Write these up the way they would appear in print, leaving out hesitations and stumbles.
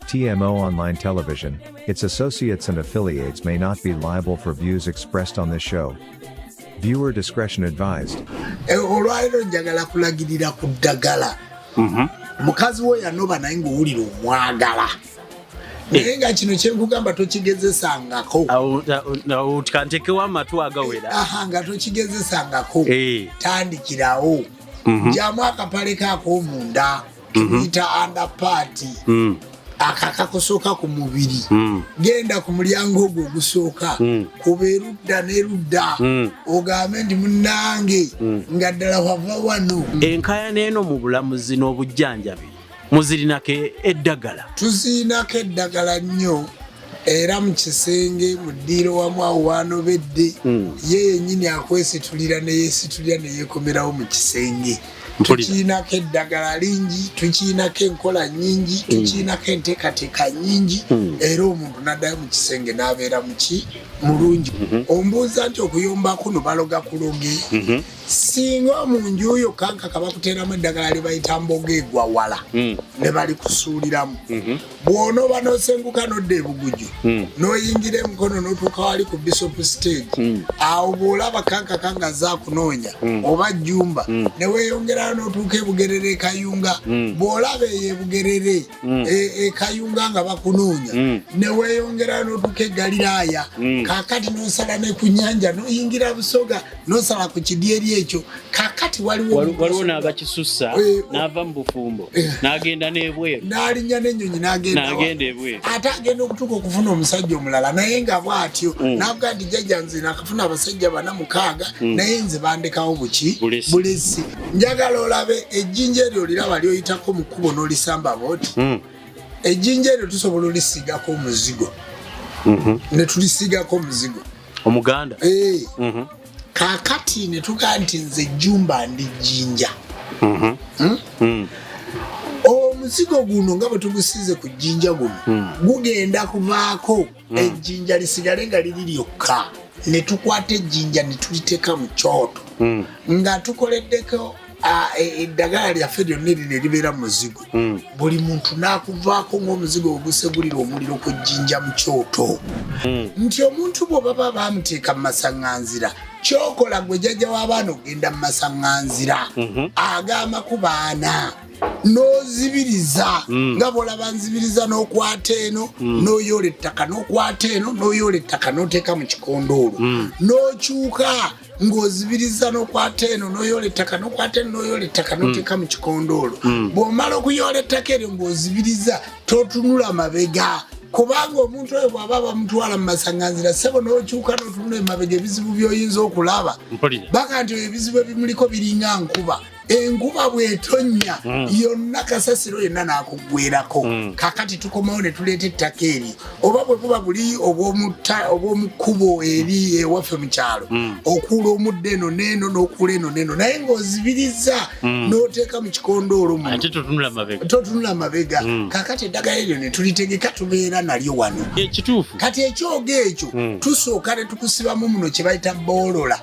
TMO Online Television, its associates and affiliates may not be liable for views expressed on this show. Viewer discretion advised. Olwaleero njagala kulagirira ku ddagala. Mukazi wo yanoba naye ng'owulira omwagala, naye nga kino kyenkugamba tokigezesangako. Awo kantekewo amatu agawera. Aha, nga tokigezesangako. Tandikirawo, jamu akapale kaak'omunda kemuyita underpant, akakakusooka ku mubiri. Genda ku mulyango ogwo ogusooka, kuba erudda n'erudda, ogambe nti munnange, nga ddala wava wano. Enkayana eno mu bulamuzi n'obujjanjabi muzirinako eddagala? Tuziinako eddagala nnyo, era mu kisenge mu ddiiro wamu awo wanobedde, ye yennyini akwesitulira neyesitulira neyekomerawo mu kisenge. Tukiinako eddagala lingi, tukiinako enkola nnyingi, tukiinako enteekateeka nnyingi, era omuntu n'addayo mu kisenge n'abeera muki mulungi. Ombuuza nti okuyomba kuno baloga kuloge. Singa mu nju yo kankaka bakuteeramu eddagala lye bayita mboga egwa wala ne balikusuuliramu, bw'onooba n'osenguka n'odda ebuguju n'oyingira emukono n'otuuka wali ku Bishop Stage awo, bw'olaba kankaka nga zaakunoonya oba jjumba, ne weeyongerayo n'otuuka ebugerere ekayunga, bw'olaba eyo ebugerere ekayunga nga bakunoonya, ne weeyongerayo n'otuuka e Galiraaya, kaakati n'osala ne ku nnyanja n'oyingira Busoga n'osala ku kidyeri ekyo, kaakati waliwo Waliwo n'abakisussa n'ava mu bufumbo n'agenda n'ebweru. N'alinnya n'ennyonyi n'agenda wa? N'agenda ebweru. Ate agenda okutuuka okufuna omusajja omulala, naye nga bw'atyo n'avuga nti jjajja, nze nakafuna abasajja bana mukaaga, naye nze bandekawo buki? Bulesi. Bulesi. Njagala olabe ejjinja eryo, oliraba lyoyitako mu kkubo n'olisamba bwoti. Ejjinja eryo tusobola olisiigako omuzigo, ne tulisiigako omuzigo. Omuganda. Eh. Kaakati ne tugaa nti nze jjumba ndi jjinja. Omuzigo guno nga bwe tugusiize ku jjinja guno, gugenda kuvaako ejjinja lisigale nga liri lyokka, ne tukwata ejjinja ne tuliteeka mu kyoto nga tukoleddeko eddagala lyaffe lyonna erino eribeera mu muzigo. Buli muntu n'akuvaako ng'omuzigo ogusegulira omuliro ku jjinja mu kyoto. Nti omuntu bw'obaba bamuteeka mu masaŋŋanzira, kyokola gwe jjajja w'abaana okugenda mu masaŋŋanzira agamba ku baana n'ozibiriza nga bw'olaba nzibiriza, n'okwata eno n'oyoola ettaka, n'okwata eno n'oyoola ettaka, n'oteeka mu kikondoolo, n'okyuka ng'ozibiriza, n'okwata eno n'oyoola ettaka, n'okwata eno n'oyoola ettaka, n'oteeka mu kikondoolo. Bw'omala okuyoola ettaka eryo ng'ozibiriza, totunula mabega, kubanga omuntu oyo bw'aba bamutwala mu masaŋŋanzira, ssebo, n'okyuka n'otunula emabega, ebizibu by'oyinza okulaba. Baga nti ebizibu ebimuliko biringa nkuba, enkuba bw'etonnya yonna kasasiro yenna n'akuggwerako. Kakati tukomawo ne tuleeta ettaka eryo, oba bwe buba buli obw'omu kkubo eri ewaffe mu kyalo, okuula omuddo eno n'eno n'okuula eno n'eno, naye ng'ozibiriza n'oteeka mu kikondoolo muno. Ate totunula mabega. Totunula mabega. Kakati eddagala eryo ne tulitegeka, tubeera nalyo wano. Ekituufu. Kati ekyogo ekyo tusooka ne tukusibamu muno kye bayita boolola.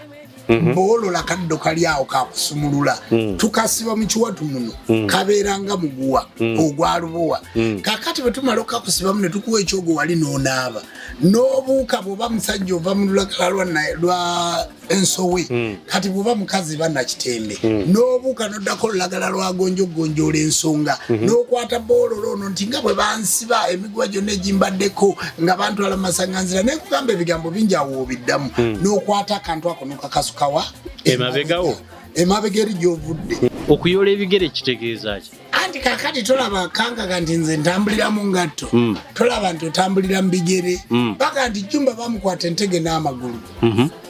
Boolola kaddo kali awo kakusumulula, tukasiba mu kiwatu muno, kabeera nga muguwa ogwa lubowa. Kakati bwe tumala okakusibamu ne tukuwa ekyogo wali n'onaaba n'obuuka, bw'oba musajja ova mu lulagala lwa ensowe, kati bw'oba mukazi ba nakitembe, n'obuuka n'oddako olulagala lwa gonjogonjoola ensonga, n'okwata boolola ono nti nga bwe bansiba emiguwa gyonna egimbaddeko nga bantwala mu masaŋŋanzira, naye kugamba ebigambo bingi awo obiddamu, n'okwata akantu ako n'okakasukawa. Emabegawo? Emabega eri gy'ovudde. Okuyoola ebigere kitegeeza ki? Anti kakati tolaba kankaga nti nze ntambulira mu ngatto, tolaba nti otambulira mu bigere. Paka nti Jumba bamukwata entege n'amagulu.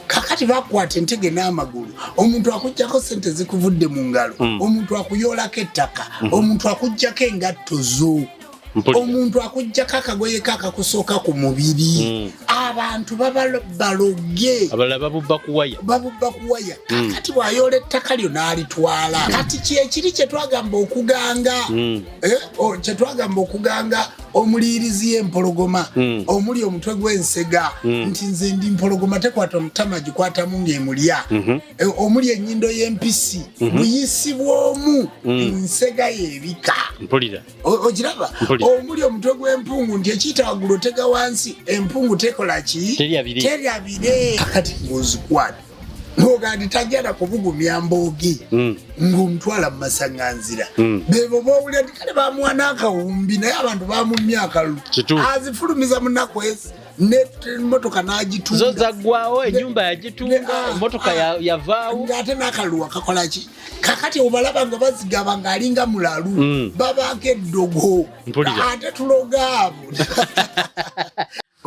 Kakati bakwata entege n'amagulu, omuntu akugjako sente zikuvudde mu ngalo, omuntu akuyoolako ettaka, omuntu akugjako engatto zo, omuntu akugjako akagoye ke akakusooka ku mubiri. Abantu baba baloge. Abalala babubba kuwaya. Babubba kuwaya. Kakati bw'ayoola ettaka lyo n'alitwala. Kati kyekiri kye twagamba okuganga, kye twagamba okuganga omuliyirizi y'empologoma, omuli omutwe gw'ensega, nti nze ndi mpologoma tekwata omutama gikwatamu ng'emulya, omuli ennyindo y'empisi, buyisi bw'omu, nsega y'ebika. Mpulira. Okiraba? Mpulira. Omuli omutwe gw'empungu, nti ekiyita waggulu otega wansi, empungu tekola ki? Terya bire. Terya bire. Kakati ng'ozikwata ng'ogaa nti tajja na kubugumya mboogi, ng'omutwala mu masaŋŋanzira. Bebo boowulira nti kale bamuwa n'akawumbi, naye abantu bamumya akalulu. Kituufu. Azifulumiza mu nnaku ezi n'emmotoka n'agitunda. Zo zaggwawo, ennyumba yagitunga, emmotoka yavaawo. Ng'ate n'akalulu akakola ki? Kakati obalaba nga bazigaba ng'alinga mulalu, babaako eddogo. Mpulira. Ate tuloga abo.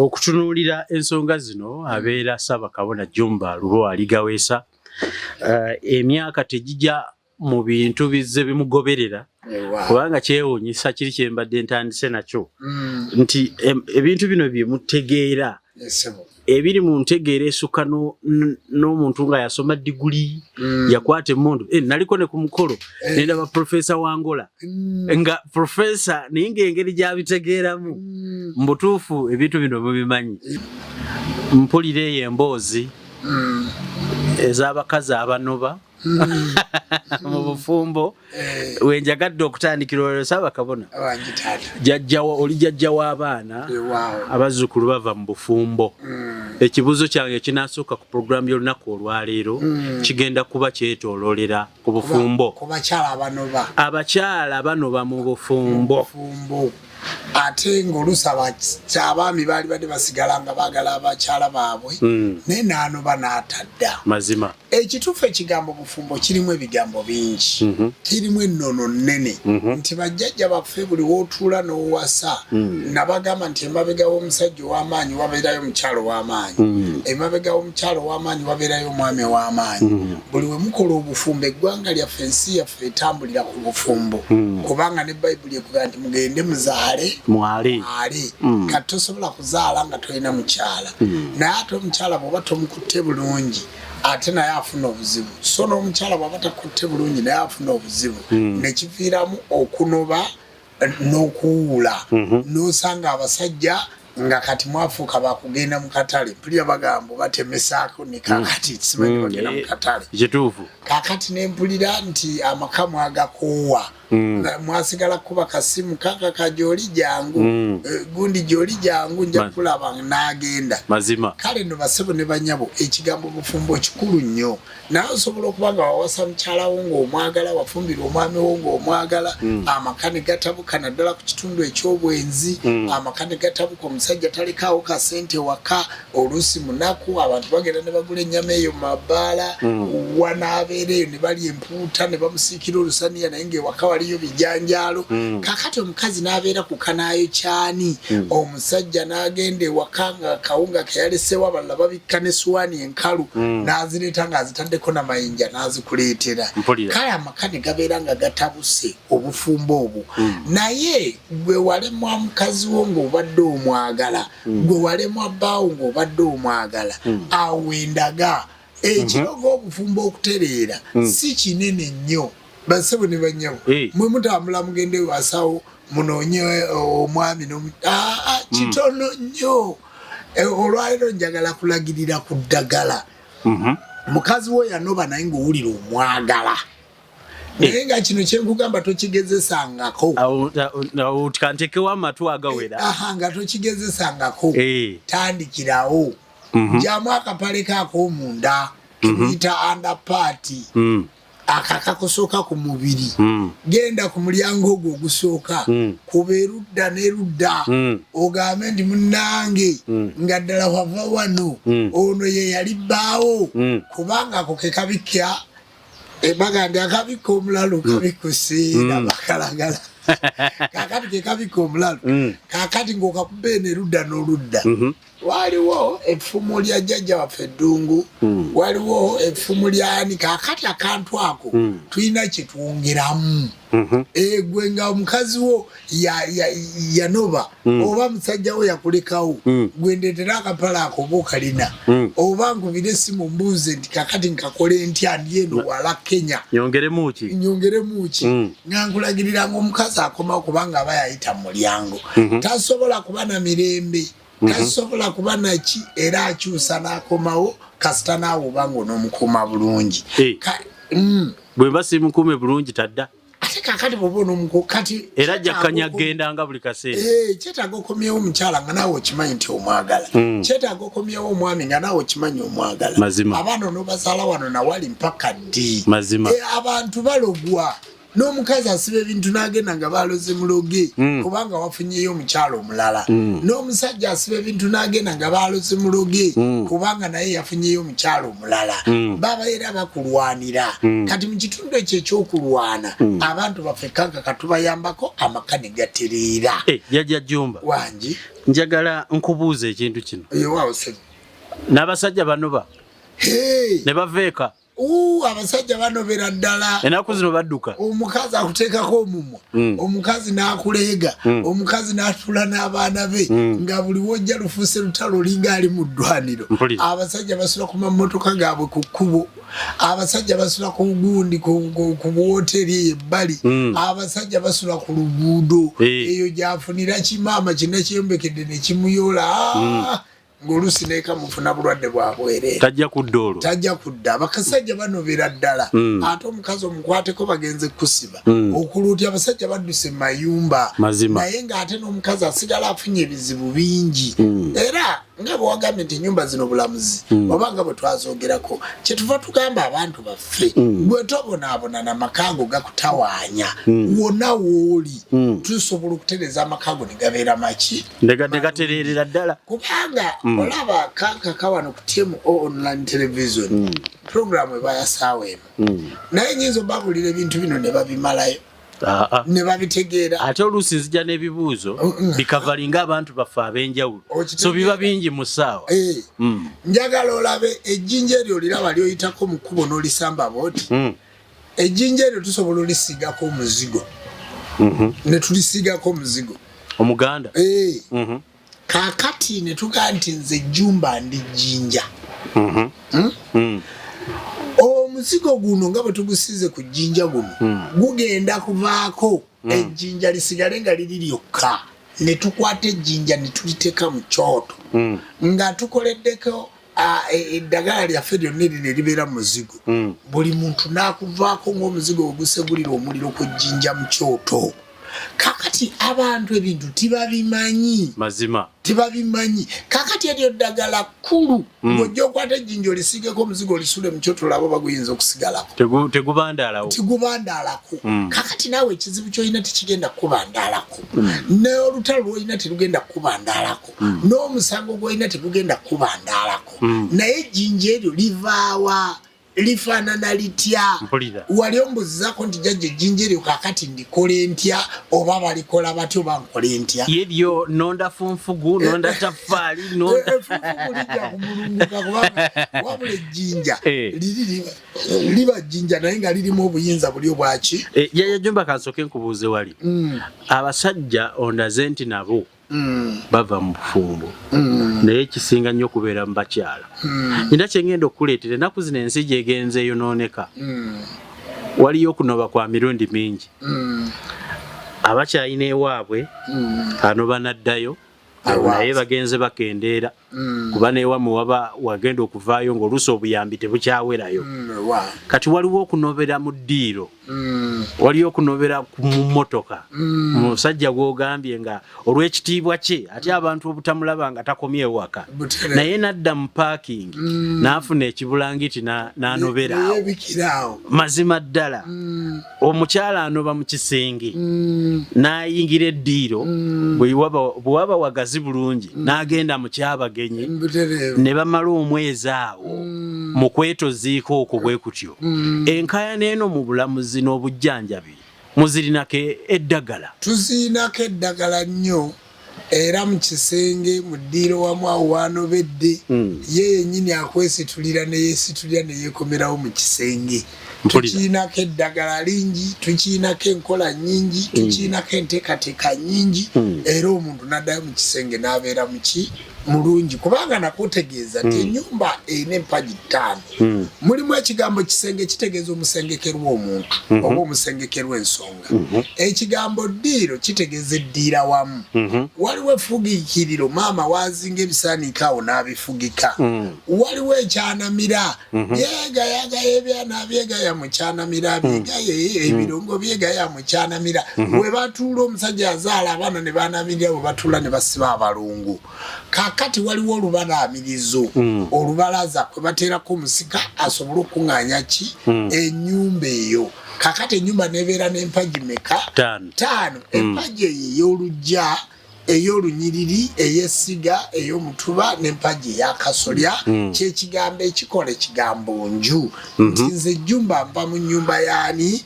Okutunuulira ensonga zino abeera Ssaabakabona Jjumba Lubowa Aligaweesa. Emyaka tegijja mu bintu bizze bimugoberera, kubanga kyewuunyisa kiri kye mbadde ntandise nakyo, nti ebintu bino bye mutegeera ebiri mu ntegeera esukka n'omuntu nga yasoma diguli, yakwata emmundu. Naliko ne ku mukolo nendaba profesa wa Angola, nga profesa, naye ng'engeri gy'abitegeeramu, mu butuufu ebintu bino mubimanyi. Mpulira eyo emboozi ez'abakazi abanoba mu bufumbo, wenjagadde okutandikira olwo. Ssaabakabona, Wangi taata. Oli jjajja w'abaana, Ewaawo. abazzukulu bava mu bufumbo. Ekibuuzo kyange ekinasooka ku puroguramu y'olunaku olwaleero kigenda kuba kyetooloolera ku bufumbo. Ku bakyala abanoba. Abakyala banoba mu bufumbo. Bufumbo, ate ng'oluusi abaami baali badde basigala nga baagala abakyala baabwe, naye n'anoba n'atadda. Mazima. Ekituufu, ekigambo bufumbo kirimu ebigambo bingi, kirimu ennono nnene, nti bajjajja baffe buli wootuula n'owasa nabagamba nti emabega w'omusajja ow'amaanyi wabeerayo omukyalo ow'amaanyi, emabega w'omukyalo ow'amaanyi wabeerayo omwami ow'amaanyi. Buli we mukola obufumbo, eggwanga lyaffe, ensi yaffe etambulira ku bufumbo, kubanga ne Bayibuli ekugamba nti mugende muzaale, mwale. Ale kati tosobola kuzaala nga tolina mukyala, naye ate omukyala bw'oba tomukutte bulungi, ate naye afuna obuzibu. So n'omukyala bw'aba takutte bulungi, naye afuna obuzibu, nekiviiramu okunoba n'okuwuula, n'osanga abasajja nga kati mwafuuka bakugenda mu katale. Mpulira bagambo batemesaako ne kakati simanyi bagenda mu katale. Kituufu. Kakati nempulira nti amaka mwagakoowa. Mwasigala kuba kasimu kaka ka gyoli jangu, gundi gyoli jangu, nja kulaba n'agenda. Mazima. Kale no basebo ne banyabo, ekigambo bufumbo kikulu nnyo, naye osobola okuba nga wawasa mukyalawo ng'omwagala, wafumbirwa omwami wo ng'omwagala, amaka ne gatabuka, naddala ku kitundu eky'obwenzi. Amaka ne gatabuka, omusajja talekaawo kasente waka, oluusi munaku, abantu bagenda ne bagula ennyama eyo mu mabaala, wanaabeera eyo ne balya empuuta ne bamusiikira olusaniya, naye ng'ewaka waliyo bijanjaalo. Kakati omukazi n'abeera ku kanaayo kyani, omusajja n'agenda ewaka nga kawunga keyalesewo, abalala babikka ne suwaani enkalu, n'azireeta ng'azitaddeko namayinja n'azikuleetera. Mpulira. Kale amaka ne gabeera nga gatabuse obufumbo obwo, naye gwe walemwa mukazi wo ng'obadde omwagala, gwe walemwa bbaawo ng'obadde omwagala, awo endaga ekirogo obufumbo okutereera si kinene nnyo. Basebo ne bannyabo, mwe mutambula mugende wasawo munoonye omwami kitono nnyo. Olwaleero njagala kulagirira ku ddagala. Mukazi wo yanoba naye ng'owulira omwagala, naye nga kino kyenkugamba tokigezesangako. Awo kantekewo amatu agawera. Aha, nga tokigezesangako. Tandikirawo, jamu akapale kaak'omunda kemuyita underpant, akakakusooka ku mubiri. Genda ku mulyango ogwo ogusooka, kuba erudda n'erudda, ogambe nti munnange, nga ddala wava wano, ono ye yali bbaawo, kubanga ako ke kabikka. Baga nti akabikka omulalu kabikusiira bakalagala. Kakati ke kabikka omulalu. Kakati ng'okakuba eno erudda n'oludda. Waliwo effumu lya jjajja waffe Eddungu, waliwo effumu lyani. Kaakati akantu ako tulina kye twongeramu. Gwe nga omukazi wo yanoba oba musajja wo yakulekawo, gwe ndeetera akapala ako oba okalina, oba nkubire essimu mbuuze nti kakati nkakole ntya, ndi eno wala Kenya. Nyongeremu ki? Nyongeremu ki? Nga nkulagirira nga omukazi akomawo, kubanga aba yayita mu mulyango, tasobola kuba na mirembe, tasobola kuba naki, era akyusa n'akomawo kasita naawe oba nga onoomukuuma bulungi. Bwe mba simukuume bulungi tadda. Ate kakati bwoba onomuku kati era ajja kanya gendanga buli kaseera. Kyetaaga okomyewo omukyala nga naawe okimanyi nti omwagala. Kyetaaga okomyewo omwami nga naawe okimanyi omwagala. Mazima. Abaana onobazaala wano nawali mpaka ddi? Mazima. Abantu balogwa, n'omukazi asiba ebintu n'agenda nga baloze muloge, kubanga wafunyeyo omukyala omulala. N'omusajja asiba ebintu n'agenda nga baloze muloge, kubanga naye yafunyeyo omukyala omulala. Babaera bakulwanira. Kati mu kitundu ekyo ekyokulwana, abantu baffe kanka katubayambako amaka ne gatereera. Jjajja Jjumba. Wangi. Njagala nkubuuza ekintu kino. Ewaawo se. N'abasajja banoba ne bava eka. Abasajja banobera ddala. Ennaku zino badduka. Omukazi akuteekako omumwa, omukazi n'akuleega, omukazi n'atuula n'abaana be, nga buli wojja lufuuse lutalo, olinga ali mu ddwaniro. Abasajja basula ku mamotoka gaabwe ku kkubo, abasajja basula ku gundi ku wooteri eyo ebbali, abasajja basula ku luguudo. Eyo gyafunira kimaama kina kyeyombekedde ne kimuyoola. Ng'oluusi neeka mufuna bulwadde bwa bwereere. Tajja kudda olwo. Tajja kudda. Abakasajja banobera ddala. Ate omukazi omukwateko bagenze kusiba, okuluuti abasajja badduse mu mayumba. Mazima. Naye ng'ate n'omukazi asigala afunye ebizibu bingi. Era nga bwe wagambye nti ennyumba zino bulamuzi, oba nga bwe twazogerako, kyetuva tugamba abantu baffe, gwe tobonaabona namaka go gakutawaanya, wonna wooli tusobola okutereeza amaka go ne gabeera maki. Ne gatereerera ddala. Kubanga olaba kankaka wano ku TMO Online Television, programu eba ya saawa emu, naye nyinza obabuulira ebintu bino ne babimalayo ne babitegeera. Ate oluusi nzija n'ebibuuzo bikavalinga abantu baffe ab'enjawulo, so biba bingi mu ssaawa. Njagala olabe ejjinja eryo, oliraba lyoyitako mu kkubo n'olisamba bwoti. Ejjinja eryo tusobola olisiigako omuzigo, ne tulisiigako omuzigo. Omuganda. Kaakati ne tugaa nti nze Jjumba ndi jjinja. Omuzigo guno nga bwe tugusiize ku jjinja guno, gugenda kuvaako ejjinja lisigale nga liri lyokka, ne tukwata ejjinja ne tuliteeka mu kyoto, nga tukoleddeko eddagala lyaffe lyonna erino eribeera mu muzigo. Buli muntu n'akuvaako ng'omuzigo ogusegulira omuliro ku jjinja mu kyoto. Kakati abantu ebintu tibabimanyi. Mazima. Tibabimanyi. Kakati eryo ddagala kkulu. Ng'ojja okwata ejjinja olisigeko omuzigo olisule mu kyoto, olaba baguyinza okusigalako. Tegubandalawo. Tigubandalako. Kakati naawe ekizibu kyolina tekigenda kukubandalako, n'olutalo lwolina terugenda kukubandalako, n'omusango gwolina tegugenda kukubandalako. Naye ejjinja eryo livaawa? Lifaanana litya? Mpulira. Wali ombuzizaako nti jjajja, ejjinja eryo kakati ndikole ntya, oba balikola batya, oba nkole ntya? Ye lyo nonda funfugu, nonda taffaali, nonda Efuufugu lijja kumulunguka, kubanga wabula ejjinja liri liba jjinja, naye nga lirimu obuyinza buli obwaki. Jjajja Jjumba, kansooke nkubuuze wali. Abasajja ondaze nti nabo bava mu bufumbo, naye kisinga nnyo okubeera mu bakyala. Nina kyengenda okukuleetera. Ennaku zino ensi gyegenze eyonooneka, waliyo okunoba kwa mirundi mingi. Abakyalina ewaabwe anoba n'addayo, naye bagenze bakendeera, kuba newammwe waba wagenda okuvaayo ng'oluusi obuyambi tebukyawerayo. Kati waliwo okunobera mu ddiiro, waliyo okunobera mu mmotoka. Musajja gw'ogambye nga olw'ekitiibwa kye ate abantu obutamulaba nga takomye ewaka, naye n'adda mu parking n'afuna ekibulangiti n'anobera awo. Neyebikiraawo. Mazima ddala, omukyala anoba mu kisenge n'ayingira eddiiro, bwe waba wagazi bulungi n'agenda mu kyabagenyi, ne bamala omwezi awo mu kwetoziika okwo bwe kutyo. Enkaayana eno mu bulamuzi n'obujjanjabi muzirinako eddagala? Tuziinako eddagala nnyo. Era mu kisenge mu ddiiro wamu awo wanobedde, ye yennyini akwesitulira neyesitulira neyekomerawo mu kisenge. Tukiinako eddagala lingi, tukiinako enkola nnyingi, tukiinako enteekateeka nnyingi, era omuntu n'addayo mu kisenge n'abeera muki mulungi, kubanga nakutegeeza nti ennyumba erina empagi 5. Mulimu ekigambo kisenge, kitegeeza omusengekerwa omuntu oba omusengekerwa ensonga. Ekigambo ddiiro kitegeeza eddiira wamu. Waliwo effugiikiriro, maama waazinga ebisaaniiko awo n'abifugika. Waliwo ekyanamira, byegayagaya ebyana byegaya mu kyanamira, byegaye ebirungo byegaya mu kyanamira. We batuula omusajja azaala abaana ne banamirira, we batuula ne basiba abalungu. Kaakati waliwo olubalaamirizo, olubalaza kwe bateerako omusika asobole okuŋŋaanya ki ennyumba eyo. Kaakati ennyumba n'ebeera n'empagi meka? 5. Empagi eyo ey'oluggya, ey'olunyiriri, ey'essiga, ey'omutuba n'empagi ey'akasolya, kyekigambo ekikola ekigambo nju. Nti nze Jjumba nva mu nnyumba yaani?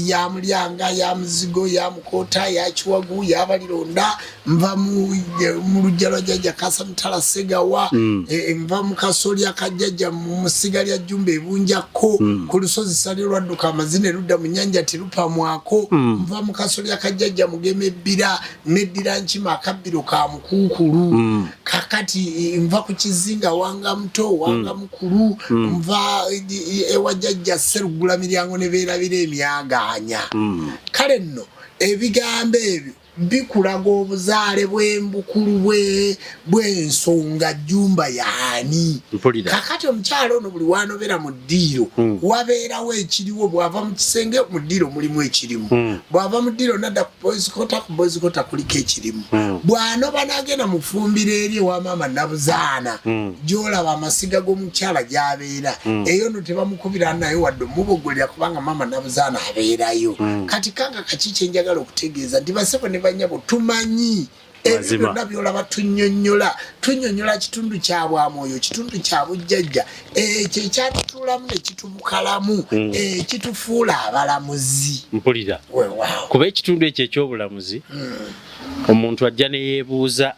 Ya Mulyanga, ya Muzigo, ya Mukoota, ya Kiwagu, ya Balironda, nva mu luggya lwa Jjajja Kasa Mutala Segawa, nva mu kasolya ka Jjajja mu ssiga lya Jjumba Ebunjakko, ku lusozi Ssalye lwadduka amazzi ne ludda mu nnyanja terupamwako, nva mu kasolya ka Jjajja Mugema Ebbira, neddira Nkima akabbiro ka Mukuukulu. Kakati nva ku kizinga Wanga Muto, Wanga Mukulu, nva ewa Jjajja Sserugula Miryango ne beerabira emyagaanya. Kale nno ebigambo ebyo bikulaga obuzaale bw'embukulu bw'ensonga Jjumba yaani. Kakati omukyala ono buli wanobeera mu ddiiro wabeerawo ekiriwo. Bw'ava mu kisenge mu ddiiro mulimu ekirimu, bw'ava mu ddiiro nadda ku boys quarter, ku boys quarter kuliko ekirimu, bw'anoba n'agenda mu ffumbiro eri ewa maama Nabuzaana, gy'olaba amasiga g'omukyala gy'abeera, eyo nno tebamukubira nayo wadde omubogolera, kubanga maama Nabuzaana abeerayo. Kati kanga kaki kyenjagala okutegeeza nti basebo ne banyabo, tumanyi ebyo byonna byolaba tunnyonnyola, tunnyonnyola kitundu kya bwamwoyo, kitundu kya bujjajja, ekyo ekyatutuulamu ne kitubukalamu, ekitufuula abalamuzi. Mpulira. Kuba ekitundu ekyo eky'obulamuzi, omuntu ajja ne yeebuuza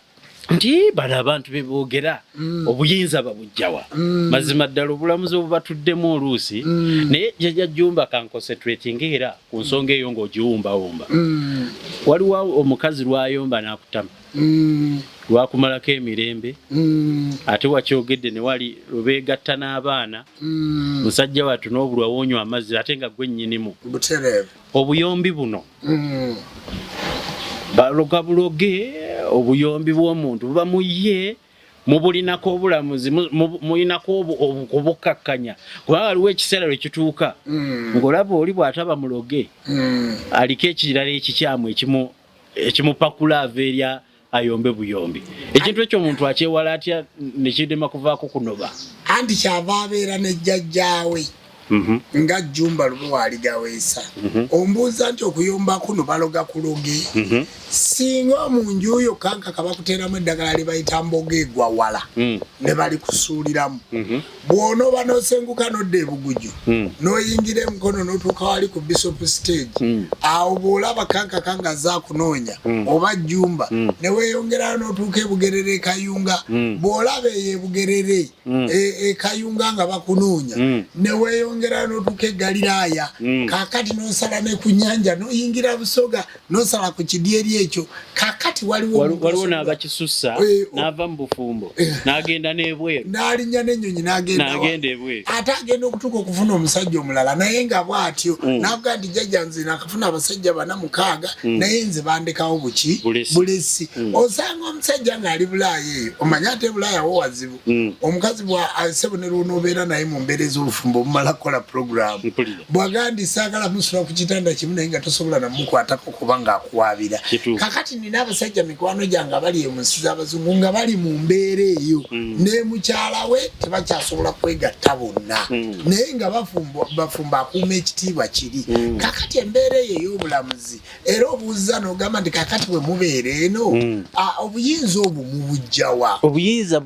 nti bano abantu be boogera obuyinza babujjawa? Mazima ddala obulamuzi obubatuddemu oluusi. Naye Jjajja Jjumba, kanconcentrating era ku nsonga eyo ng'ogiwumbawumba. Waliwo omukazi lwayomba n'akutama, lwakumalako emirembe, ate wakyogedde ne wali lwebeegatta n'abaana, musajja wattu n'obulwa woonywa amazzi ate nga gwe nnyinimu. Obuyombi buno baloga buloge, obuyombi bw'omuntu buba mu ye, mubulinako obulamuzi, mulinako okubukkakkanya, kubanga waliwo ekiseera lwe kituuka ng'olaba oli bw'ataba muloge, aliko ekirala ekikyamu ekimupakula ava erya ayombe buyombi. Ekintu ekyo omuntu akyewala atya nekirema kuvaako kunoba? Anti kyava abeera ne jjajjaawe nga Jjumba Lubowa Aligaweesa. Ombuuza nti okuyomba kuno baloga kuloge. Singa omunju yo kankaka bakuteeramu eddagala lye bayita mboga egwa wala ne balikusuuliramu, bw'onooba n'osenguka n'odda ebuguju n'oyingira emukono n'otuuka wali ku Bishop Stage, awo bw'olaba kankaka nga zaakunoonya oba Jjumba, ne weeyongerayo n'otuuka ebugerere ekayunga, bw'olaba eyo ebugerere ekayunga nga bakunoonya, ne weeyongerayo n'otuuka e Galiraaya, kaakati n'osala ne ku nnyanja n'oyingira Busoga n'osala ku kidyeri ekyo, kaakati waliwo waliwo n'abakisussa, n'ava mu bufumbo n'agenda n'ebweru, n'alinnya n'ennyonyi n'agenda ebweru, ate agenda okutuuka okufuna omusajja omulala naye nga bw'atyo n'avuga nti jjajja nze nakafuna abasajja 4 6, naye nze bandekawo buki bulesi. Osanga omusajja ng'ali Bulaaya eyo, omanye ate Bulaaya wo wazibu, omukazi bwa sebo ne lwonoobeera naye mu mbeera ez'obufumbo obumala kukola puroguramu, bw'agamba nti saagala musula ku kitanda kimu, naye nga tosobola namukwatako kubanga akuwaabira. Kakati nina abasajja mikwano gyange abali mu nsi z'abazungu nga bali mu mbeera eyo, ne mukyala we tebakyasobola kwegatta bonna, naye nga bafumba, akuuma ekitiibwa kiri. Kakati embeera eyo ey'obulamuzi, era obuuza n'ogamba nti kakati bwe mubeera eno, obuyinza obwo mubujjawa? Obuyinza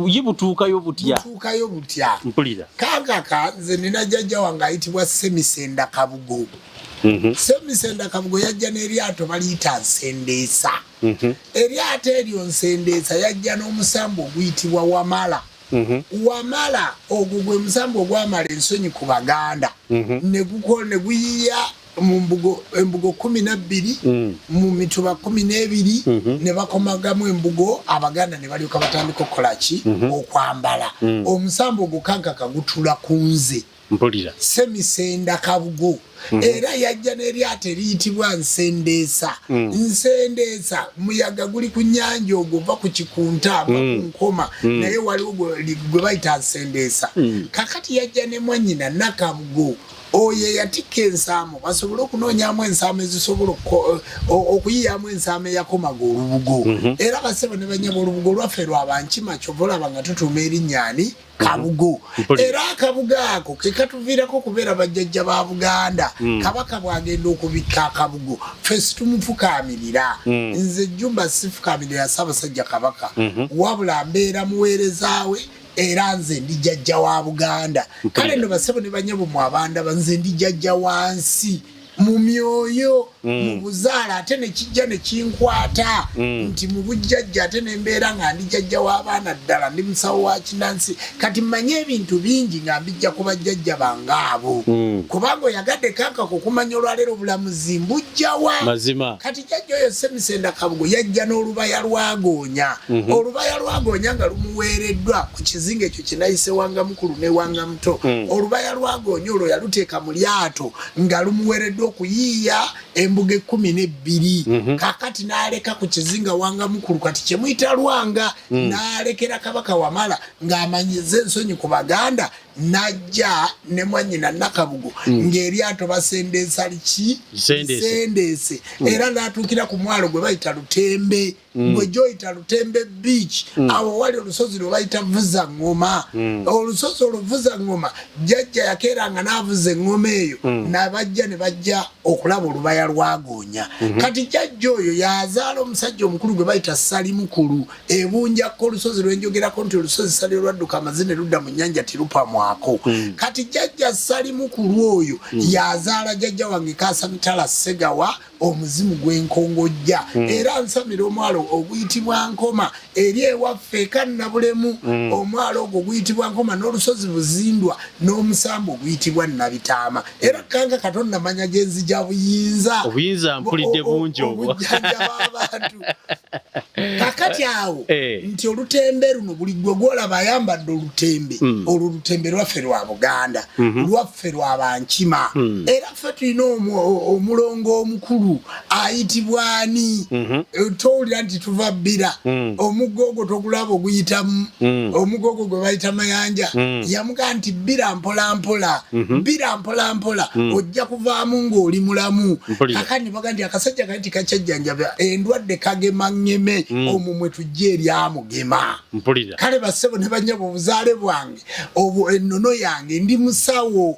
ye butuukayo butya? Butuukayo butya? Mpulira. Kanga. Kankaka nze nina jjajja wange ayitibwa Ssemisenda Kabugo. Ssemisenda Kabugo yajja n'eryato baliyita Nsendeesa. Eryato eryo Nsendeesa yajja n'omusambu oguyitibwa Wamala. Wamala ogwo gwe musambu ogwamala ensonyi ku Baganda. Ne guyiya mu mbugo, embugo 12, mu mituba 12, ne bakomagamu embugo, Abaganda ne balyoka batandika okukola ki? Okwambala. Omusambu ogwo Kankaka gutula ku nze. Mpulira. Ssemisenda Kabugo. Era yajja n'eryato eriyitibwa Nsendeesa. Nsendeesa muyaga guli ku nnyanja, ogwo va ku Kikunta, va ku Nkoma, naye waliwo gwe bayita Nsendeesa. Kakati yajja ne mwannyina Nakabugo oyo eyatikka ensaamo basobole okunoonyamu ensaamo ezisobola okuyiyamu ensaamo eyakomaga olubugo. Era basebo ne banyabo, olubugo lwaffe lwabankima, kyova olaba nga tutuuma erinnya ani? Kabugo. Era akabugo ako ke katuviirako okubeera bajjajja ba Buganda. Kabaka bw'agenda okubikka akabugo, ffe situmufukaamirira. Nze Jjumba sifukaamirira Ssaabasajja Kabaka, wabula mbeera muweereza we, era nze ndi jjajja wa Buganda. Kale nno basebo ne banyabo, mu abandaba, nze ndi jjajja wansi mu myoyo, mu buzaala, ate ne kijja ne kinkwata nti mu bujjajja ate nembeera nga ndi jjajja w'abaana ddala, ndi musawo wa kinansi. Kati mmanye ebintu bingi nga mbijja ku bajjajja bange abo, kubanga oyagadde Kankaka okumanya olwaleero obulamuzi mbujjawa. Mazima. Kati jjajja oyo Ssemisenda Kabugo yajja n'olubaya lwagoonya. Olubaya lwagoonya nga lumuweereddwa ku kizinga ekyo kyenayise Wangamukulu ne Wangamuto. Olubaya lwagoonya olwo yaluteeka mu lyato nga lumuweereddwa okuyiiya embuga 12. Kakati n'aleka ku kizinga Wangamukulu, kati kyemuyita Lwanga, n'alekera Kabaka Wamala ng'amanyiza ensonyi ku Baganda, n'ajja ne mwannyina Nakabugo ng'eryato basendeesa liki? Sendeese. Sendeese. Era n'atuukira ku mwalo gwe bayita Lutembe, gwe gyoyita Lutembe Beach. Awo wali olusozi lwe bayita Vuza Ŋŋoma. Olusozi olwo Vuza Ŋŋoma, jjajja yakeeranga n'avuza eŋŋoma eyo, nabajja ne bajja okulaba olubaya lwagoonya. Kati jjajja oyo yazaala omusajja omukulu gwe bayita Salimukulu ebunjakko, olusozi lwenjogerako nti olusozi Sali olwadduka amazzi ne ludda mu nnyanja tirupamwako. Kati jjajja Salimukulu oyo yazaala jjajja wange Kasamitala Segawa, omuzimu gw'enkongojja. Era nsamira omwalo oguyitibwa Nkoma eri ewaffe Ekannabulemu. Omwalo ogwo guyitibwa Nkoma, n'olusozi Buzindwa, n'omusambu oguyitibwa Nabitaama. Era kanka katonda manya gye nzija buyinza. Obuyinza mpulidde bungi obwo. Obujjanjaba abantu. Kakati awo nti olutembe luno, buli gwe gwolaba ayambadde olutembe, olwo lutembe lwaffe lwa Buganda, lwaffe lwa Bankima. Era ffe tulina omulongo omukulu ayitibwa ani? Towulira nti tuva Bbira? Omugga ogwo togulaba oguyitamu? Omugga ogwo gwe bayita Mayanja. Yamugaa nti bbira mpola mpola, bbira mpola mpola, ojja kuvaamu ng'oli mulamu. Kakani baga nti akasajja kali tikakyajjanjaba endwadde, kagema ŋŋeme. Omwo mwe tujja eryamugema. Kale bassebo ne banyabo, obuzaale bwange obwo, ennono yange, ndi musawo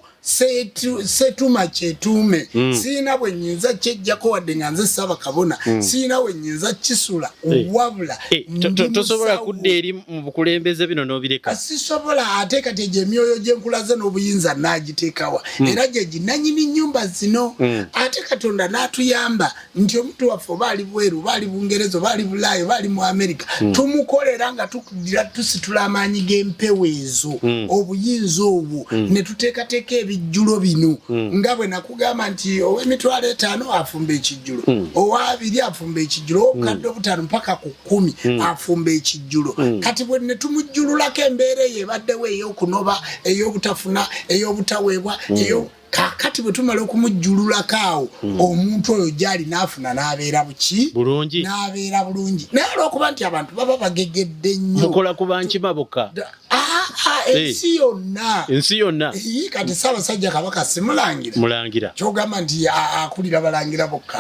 setuma kyetuume. Siina bwe nyinza kyejjako, wadde nga nze Ssaabakabona, siina bwe nyinza kisula, wabula ndi Tosobola musawo. kudda eri mu bukulembeze bino n'obireka? Sisobola. Ate kati egyo emyoyo gyenkulaze n'obuyinza naagiteekawa? Era gye ginanyini nnyumba zino. Ate Katonda n'atuyamba nti omuntu waffe oba ali bweru, oba ali Bungereza, oba ali Bulaaya, oba ali mu Amerika, tumukolera nga tukudira tusitula amaanyi g'empewo ezo, obuyinza obwo, ne tuteekateeka ebijjulo bino nga bwe nakugamba nti ow'emitwalo 5 afumba ekijjulo, ow'abiri afumba ekijjulo, ow'obukadde 5 mpaka ku 10 afumba ekijjulo. Kati bwe ne tumujjululako embeera eyo ebaddewo ey'okunoba, ey'obutafuna, ey'obutaweebwa, eyo kakati bwe tumala okumujjululako awo, omuntu oyo gyali n'afuna n'abeera buki? Bulungi. N'abeera bulungi. Naye olwokuba nti abantu baba bagegedde nnyo. Mukola ku bankima bokka? Ah, ah, ensi yonna. Ensi yonna. Ii, kati Ssaabasajja Kabaka simulangira? Mulangira. Kyogamba nti akulira balangira bokka?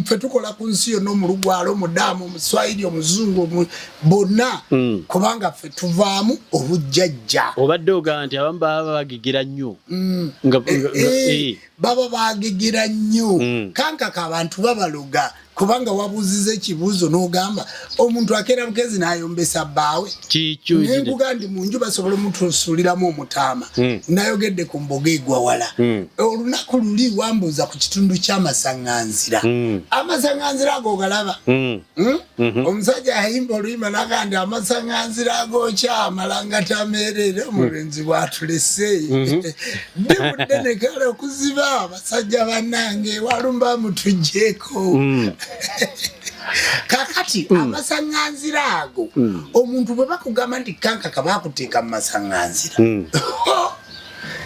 Ffe tukola ku nsi yonna, omulugwala, omudaamu, omuswayiri, omuzungu, bonna, kubanga ffe tuvaamu obujjajja. Obadde ogamba nti abamu baba bagigira nnyo. Baba bagegera nnyo. Kankaka abantu babaloga kubanga wabuuziza ekibuuzo n'ogamba omuntu akeera bukezi n'ayombesa bbaawe. Nenkuga nti mu nju basobola omutusuuliramu omutaama. Nayogedde ku mboga egwa wala. Olunaku luli wambuuza ku kitundu ky'amasaŋŋanzira. Amasaŋŋanzira ago ogalaba? Omusajja ayimba oluyimba naga nti amasaŋŋanzira agookya amalanga tameerere omulenzi bw'atulese. Ddi buddene kale okuziba abasajja bannange walumba mutuggyeko. Kakati amasaŋŋanzira ago omuntu bwe bakugamba nti kankaka bakuteeka mu masaŋŋanzira,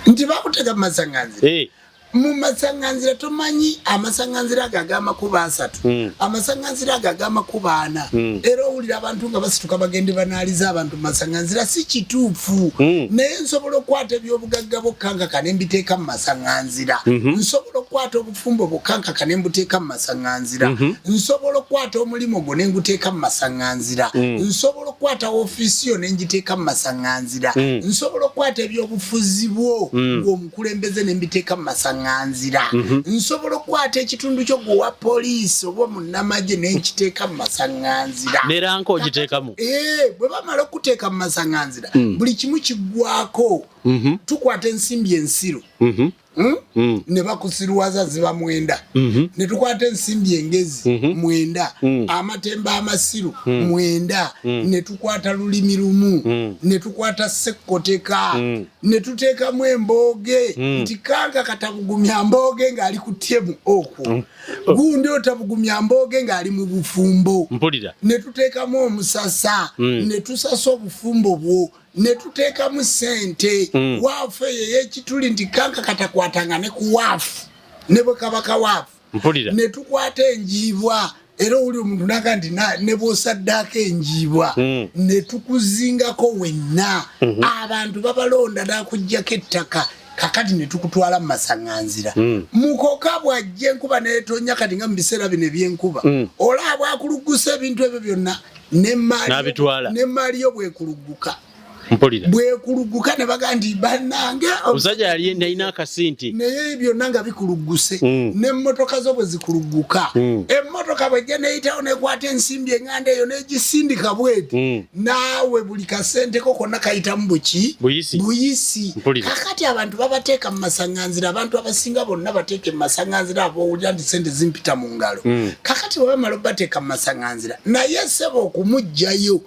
nti bakuteeka mu masaŋŋanzira, mu masaŋŋanzira tomanyi amasaŋŋanzira ago ag'amakubo 3, amasaŋŋanzira ago ag'amakubo 4. Era owulira abantu nga basituka bagende banaaliza abantu mu masaŋŋanzira, si kituufu. Naye nsobola okukwata ebyobugagga bw'okkankaka ne mbiteeka mu masaŋŋanzira. Nsobola okukwata obufumbo bw'okkankaka ne mbuteeka mu masaŋŋanzira. Nsobola okukwata omulimu gwo ne nguteeka mu masaŋŋanzira. Nsobola okukwata woofiisi yo ne ngiteeka mu masaŋŋanzira. Nsobola okukwata ebyobufuzi bwo ng'omukulembeze ne mbiteeka mu masaŋŋanzira. Nsobola okukwata ekitundu kyo gwe owa poliisi oba munnamagye ne nkiteeka mu masaŋŋanzira. Neranka ogiteekamu. Bwe bamala okuteeka mu masaŋŋanzira, buli kimu kiggwako. Tukwata ensimbi ensiru. Ne bakusiruwaza ziba 9. Ne tukwata ensimbi engezi 9. Amatemba amasiru 9. Ne tukwata lulimi lumu. Ne tukwata sekkoteka. Ne tuteekamu embooge. Nti kanka katabugumya mbooge ng'ali ku tyemu okwo. Gundi otabugumya mbooge ng'ali mu bufumbo. Mpulira. Ne tuteekamu omusasa. Ne tusasa obufumbo bwo. Ne tuteekamu ssente. Waafu eyo ey'ekituli nti kanka katakwatanga ne ku waafu ne bwe kaba kawaafu. Mpulira. Ne tukwata enjiibwa. Era owulira omuntu n'agamba nti ne bw'osaddaako enjiibwa, ne tukuzingako wenna. Abantu babalonda n'akuggyako ettaka. Kakati ne tukutwala mu masaŋŋanzira. Mukoka bw'ajja enkuba n'etonnya kati nga mu biseera bino eby'enkuba. Olaba bw'akuluggusa ebintu ebyo byonna N'abitwala. n'emmaali yo bw'ekulugguka. Mpulira. Bw'ekulugguka ne bagamba nti bannange, omusajja yali alina akasinti. Naye byonna nga bikulugguse. N'emmotoka zo bwe zikulugguka. Emmotoka bw'ejja n'eyitawo n'ekwata ensimbi eŋŋanda eyo n'egisindika bw'eti. Naawe buli kasente ko konna kayitamu buki? Buyisi. Buyisi. Mpulira. Kakati abantu babateeka mu masaŋŋanzira, abantu abasinga bonna bateeke mu masaŋŋanzira ab'owulira nti ssente zimpita mu ngalo. Kakati bwe bamala obbateeka mu masaŋŋanzira, naye ssebo okumuggyayo.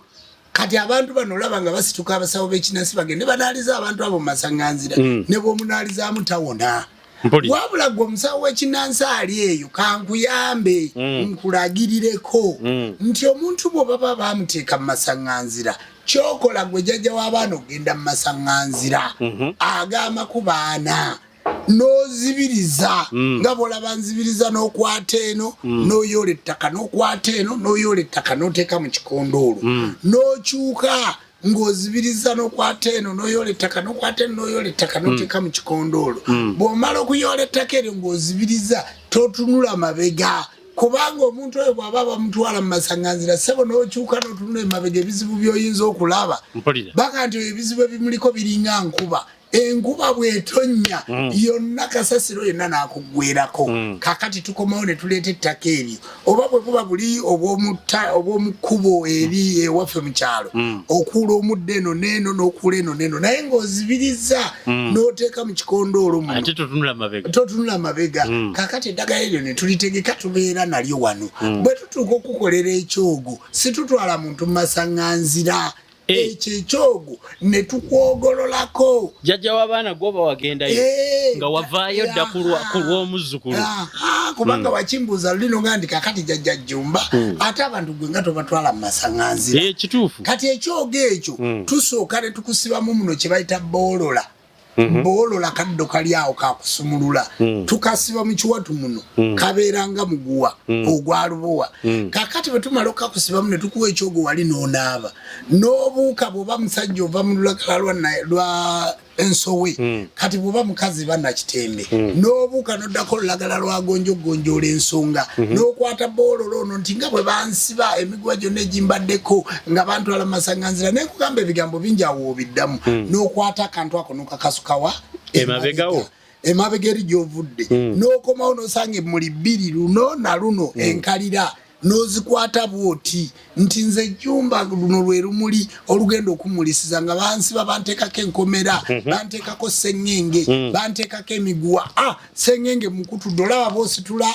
Kati abantu bano olaba nga basituka abasawo b'ekinnansi bagende banaaliza abantu abo mu masaŋŋanzira, ne bw'omunaalizaamu tawona. Wabula gwe omusawo w'ekinnansi ali eyo kankuyambe, nkulagirireko nti omuntu bw'obaba baamuteeka mu masaŋŋanzira, ky'okola gwe jjajja w'abaana ogenda mu masaŋŋanzira ag'amakubaana n'ozibiriza nga bw'olaba nzibiriza n'okwata eno, n'oyoola ettaka, n'okwata eno, n'oyoola ettaka, n'oteeka mu kikondoolo. N'okyuka ng'ozibiriza n'okwata eno, n'oyoola ettaka, n'okwata eno, n'oyoola ettaka, n'oteeka mu kikondoolo. Bw'omala okuyoola ettaka eryo ng'ozibiriza, totunula mabega. Kubanga omuntu oyo bw'aba bamutwala mu masaŋŋanzira, ssebo n'okyuka n'otunula emabega ebizibu by'oyinza okulaba. Mpulira. Baga nti ebizibu ebimuliko biringa nkuba. Enkuba bw'etonnya, yonna kasasiro yenna n'akuggweerako. Kaakati tukomawo ne tuleeta ettaka eryo. Oba bwe buba buli obw'omu kkubo eri ewaffe mu kyalo, okuula omuddo eno n'eno n'okuula eno n'eno. Naye ng'ozibiriza n'oteeka mu kikondoolo muno. Ate totunula mabega. Totunula mabega. Kaakati eddagala eryo ne tulitegeka tubeera nalyo wano. Bwe tutuuka okukolera ekyogo, situtwala muntu mu masaŋŋanzira. Ekyo ekyogo ne tukwogololako. Jjajja w'abaana gw'oba wagendayo nga wavaayo dda ku lw'omuzzukulu. Kubanga wakimbuuza luli n'ogamba nti kaakati jjajja Jjumba, ate abantu gwe nga tobatwala mu masaŋŋanzira. Kituufu. Kati ekyogo ekyo tusooka ne tukusibamu muno kye bayita boolola. Boolola kaddo kali awo kakusumulula. Tukasiba mu kiwatu muno. Kabeera nga muguwa ogwa lubowa. Kaakati bwe tumala okakusibamu ne tukuwa ekyogo wali n'onaaba. N'obuuka bw'oba musajja ova mu lulagala lwa ensowe. Kati bw'oba mukazi ba Nakitembe. N'obuuka n'oddako olulagala lwa gonjogonjoola ensonga. N'okwata boolola ono nti nga bwe bansiba emiguwa gyonna egimbaddeko nga bantwala mu masaŋŋanzira. Ne nkugamba ebigambo bingi awo obiddamu. N'okwata akantu ako n'okakasukawa Emabegawo. Emabega eri gy'ovudde, n'okomawo n'osanga emmuli bbiri, luno na luno, enkalira n'ozikwata bw'oti nti nze Jjumba, luno lwe lumuli olugenda okumulisiza nga bansiba, banteekako enkomera, banteekako seŋŋenge, banteekako emiguwa. Ah, seŋŋenge mukutudde, olaba bw'ositula.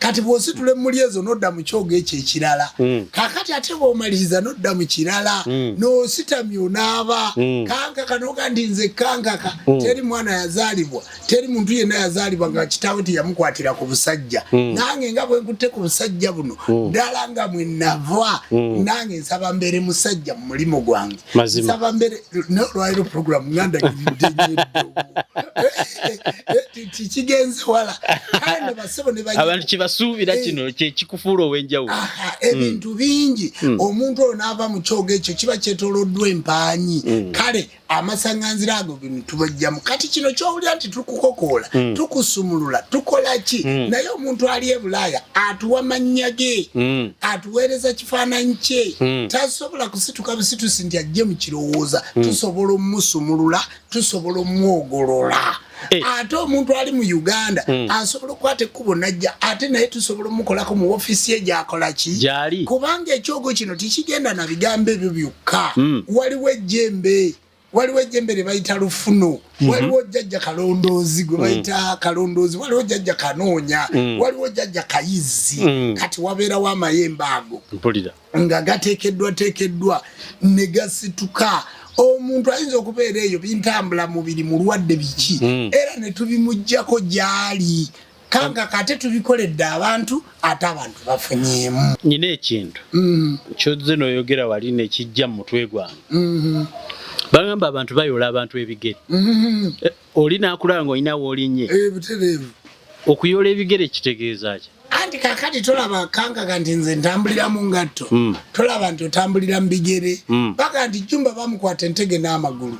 Kati bw'ositula emmuli ezo n'odda mu kyogo ekyo ekirala. Kakati ate bw'omaliriza n'odda mu kirala, n'ositamya, onaaba. Kankaka noga nti nze kankaka, teri mwana yazaalibwa, teri muntu yenna yazaalibwa nga kitaawe teyamukwatira ku busajja. Nange nga bwe nkutte ku busajja buno ddala nga mwe nava, nange nsaba mbeere musajja mu mulimu gwange. Mazima. Nsaba mbeere. Naye olwaliro program nga ndagiridde nnyo eddogo. Kigenze wala. Kale no basebo ne bajja. Abantu kyebasuubira, kino kyekikufuula ow'enjawulo. Aha, ebintu bingi. Omuntu oyo n'ava mu kyogo ekyo kiba kyetoloddwa empaanyi. Kale amasaŋŋanzira ago bino tubajjamu. Kati kino kyowulira nti tukukokoola, tukusumulula, tukola ki, naye omuntu ali e Bulaaya atuwa mannya ge, atuweereza kifaananyi kye. Tasobola kusituka busitusi nti ajje mu kirowooza. Tusobola omusumulula, tusobola omwogolola. Ate omuntu ali mu Uganda asobola okukwata ekkubo najja, ate naye tusobola omukolako mu ofiisi ye gyakola ki. Gyali. Kubanga ekyogo kino tekigenda na bigambo ebyo byokka. Waliwo ejjembe, waliwo ejjembe lye bayita lufuno, waliwo jjajja kalondoozi gwe bayita kalondoozi, waliwo jjajja kanoonya, waliwo jjajja kayizzi. Kati wabeerawo amayembe ago nga gateekeddwa teekeddwa ne gasituka. Omuntu ayinza okubeera eyo bintambula mubiri mulwadde biki, era ne tubimuggyako gy'ali. Kankaka ate tubikoledde abantu, ate abantu bafunyeemu. Nyina ekintu kyozze n'oyogera wali nekijja mu mutwe gwange. Bagamba abantu bayola abantu ebigere. Oli n'akulaba ng'olina w'olinnye. Butereevu. Okuyola ebigere kitegeeza ki? Anti kakati tolaba kankaka nti nze ntambulira mu ngatto? Tolaba nti otambulira mu bigere? Baga nti Jumba bamukwata entege n'amagulu.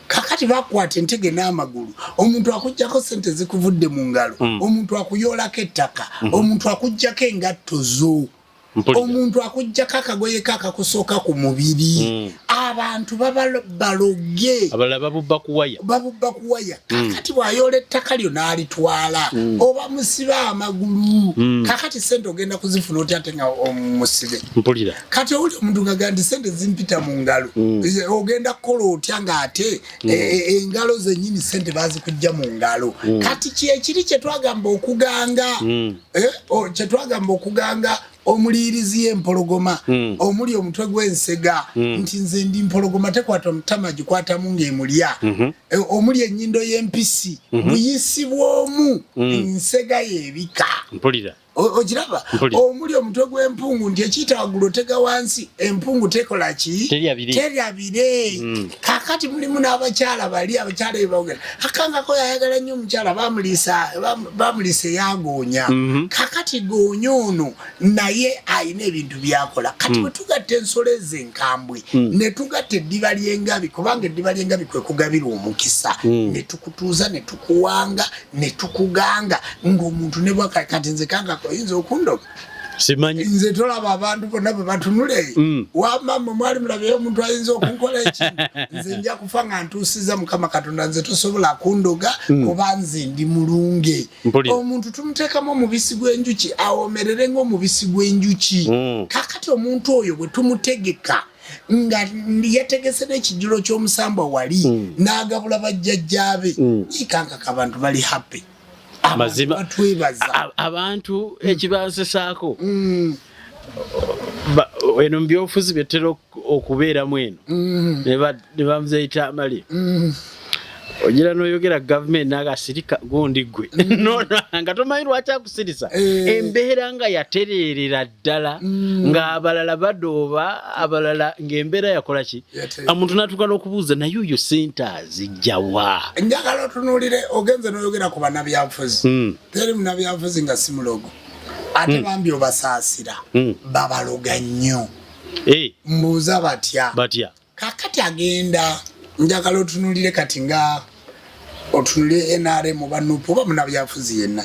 Kakati bakwata entege n'amagulu, omuntu akugjako sente zikuvudde mu ngalo, omuntu akuyoolako ettaka, omuntu akugjako engatto zo, omuntu akugjako akagoye ke akakusooka ku mubiri. Abantu baba baloge. Abalala babubba kuwaya. Babubba kuwaya. Kakati bw'ayoola ettaka lyo n'alitwala, oba musibe amagulu, kakati sente ogenda kuzifuna otya ate nga omusibe? Kati owuli omuntu nga nti sente zimpita mu ngalo, ogenda kukola otya ng'ate engalo zennyini sente bazikujja mu ngalo? Kati kyekiri kyetwagamba okuganga, kyetwagamba okuganga omuliyirizi y'empologoma, omuli omutwe gw'ensega, nti nze ndi mpologoma tekwata omutama, gikwatamu ng'emulya. Omuli ennyindo y'empisi, buyisi bw'omu nsega y'ebika. Okiraba? Mpulira. Omuli omutwe gw'empungu, nti ekiyita waggulu otega wansi, empungu tekola ki? Terya bire. Terya bire. Kakati mulimu n'abakyala bali, abakyala ebogera akangako yayagala nnyo omukyala, bamuliisa eyagoonya. Kakati goonya ono naye ayina ebintu byakola. Kati bwe tugatta ensolo ezo enkambwe, ne tugatta eddiba ly'engabi, kubanga eddiba ly'engabi kwe kugabirwa omukisa, ne tukutuuza, ne tukuwanga, ne tukuganga ng'omuntu ne bwaka. Kati nze kangako oyinza okundoga? Simanyi. Nze tolaba abantu bonna bwe batunula eyo? Wamma mmwe mwali mulabeyo omuntu ayinza okunkola ekintu? Nze nja kufa nga ntuusiza Mukama Katonda. Nze tosobola kundoga, kuba nze ndi mulunge. Omuntu tumuteekamu omubisi gw'enjuki, awomerere ng'omubisi gw'enjuki. Kakati omuntu oyo bwe tumutegeka nga yategese n'ekijjulo ky'omusambwa wali, n'agabula bajjajjaabe, ikankaka abantu bali happy. Abantu batwebaza. Abantu ekibansesaako, eno mu byobufuzi byetera okubeeramu eno, ne bamuzeeyita amali, ogira n'oyogera gavumenti n'agasirika gundi gwe. No, no, nga tomanyi lwaki akusirisa. Embeera nga yatereerera ddala, ng'abalala badooba, abalala ng'embeera yakola ki? Yatereera. Omuntu n'atuuka n'okubuuza, naye oyo sente azijjawa? Njagala otunuulire, ogenze n'oyogera ku bannabyabufuzi. Teri munnabyabufuzi nga si mulogo, ate bambi obasaasira, babaloga nnyo. Mbuuza, batya? Batya? Kakati agenda, njagala otunulire kati nga otunulire NRM oba NUP oba munabyafuzi yenna.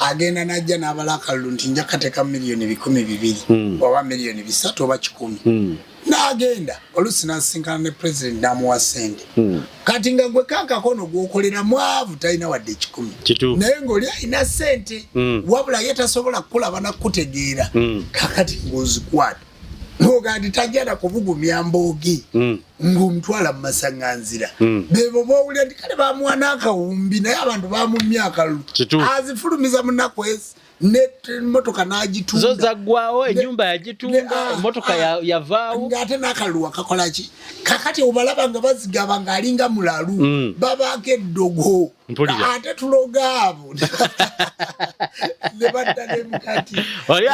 Agenda najja n'abala akalulu nti nja kateeka 200,000 oba 3 million oba 100. N'agenda oluusi n'asisinkana ne president n'amuwa ssente. Kati nga gwe kankakono gwokolera mwavu, talina wadde 100. Naye ng'oli alina ssente, wabula ye tasobola kukulaba nakutegeera. Kakati ng'ozikwata ng'ogaa nti tajja na kubugumya mboogi, ng'omutwala mu masaŋŋanzira. Bebo boowulira nti kale bamuwa n'akawumbi, naye abantu bamumya akalulu. Azifulumiza mu nnaku ezi nemotoka Zo n'agitunda. Zaggwawo, ennyumba yagitunda, emotoka yavaawo. Ng'ate n'akalulu akakola ki? Kakati obalaba nga bazigaba ng'alinga mulalu. Babaako eddogo. Ate tuloga abo ne badda ne mukati. Oli,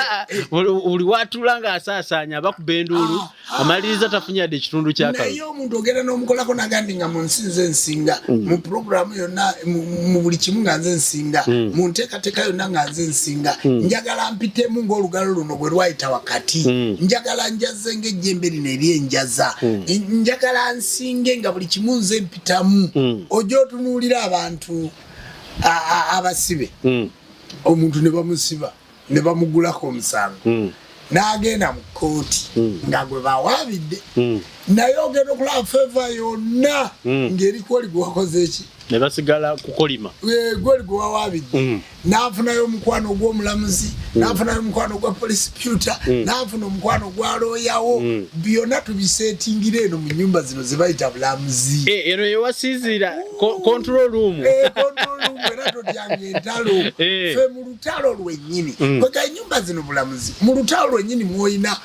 buli watuula ng'asaasaanya bakuba enduulu, amaliriza tafunye yadde ekitundu ky'akalulu. Naye omuntu ogenda n'omukolako nagandi nga mu nsi nze nsinga, mu puroguramu yonna, mu buli kimu nga nze nsinga, mu nteekateeka yonna nga nze nsinga, njagala mpitemu ng'olugalo luno bwe lwayita wakati, njagala njaze ng'ejjembe lino eryenjaza, njagala nsinge nga buli kimu nze mpitamu. Ojja otunuulira abantu abasibe, omuntu ne bamusiba ne bamugulako omusango, n'agenda mu kkooti nga gwe bawaabidde, naye ogenda okulaba favour yonna ng'eriko oli gwe wakoze eki? Ne basigala kukolima. Gwoli gwe wawaabidde. N'afunayo omukwano ogw'omulamuzi, n'afunayo omukwano ogwa prosecutor, n'afuna omukwano ogwa looyawo. Byonna tubiseetingira eno mu nyumba zino ze bayita bulamuzi. Eh, eno yewasinziira control room. Eh, control room, era totyanga entalo. Fe mu lutalo lwennyini, kwega enyumba zino bulamuzi, mu lutalo lwennyini mwolina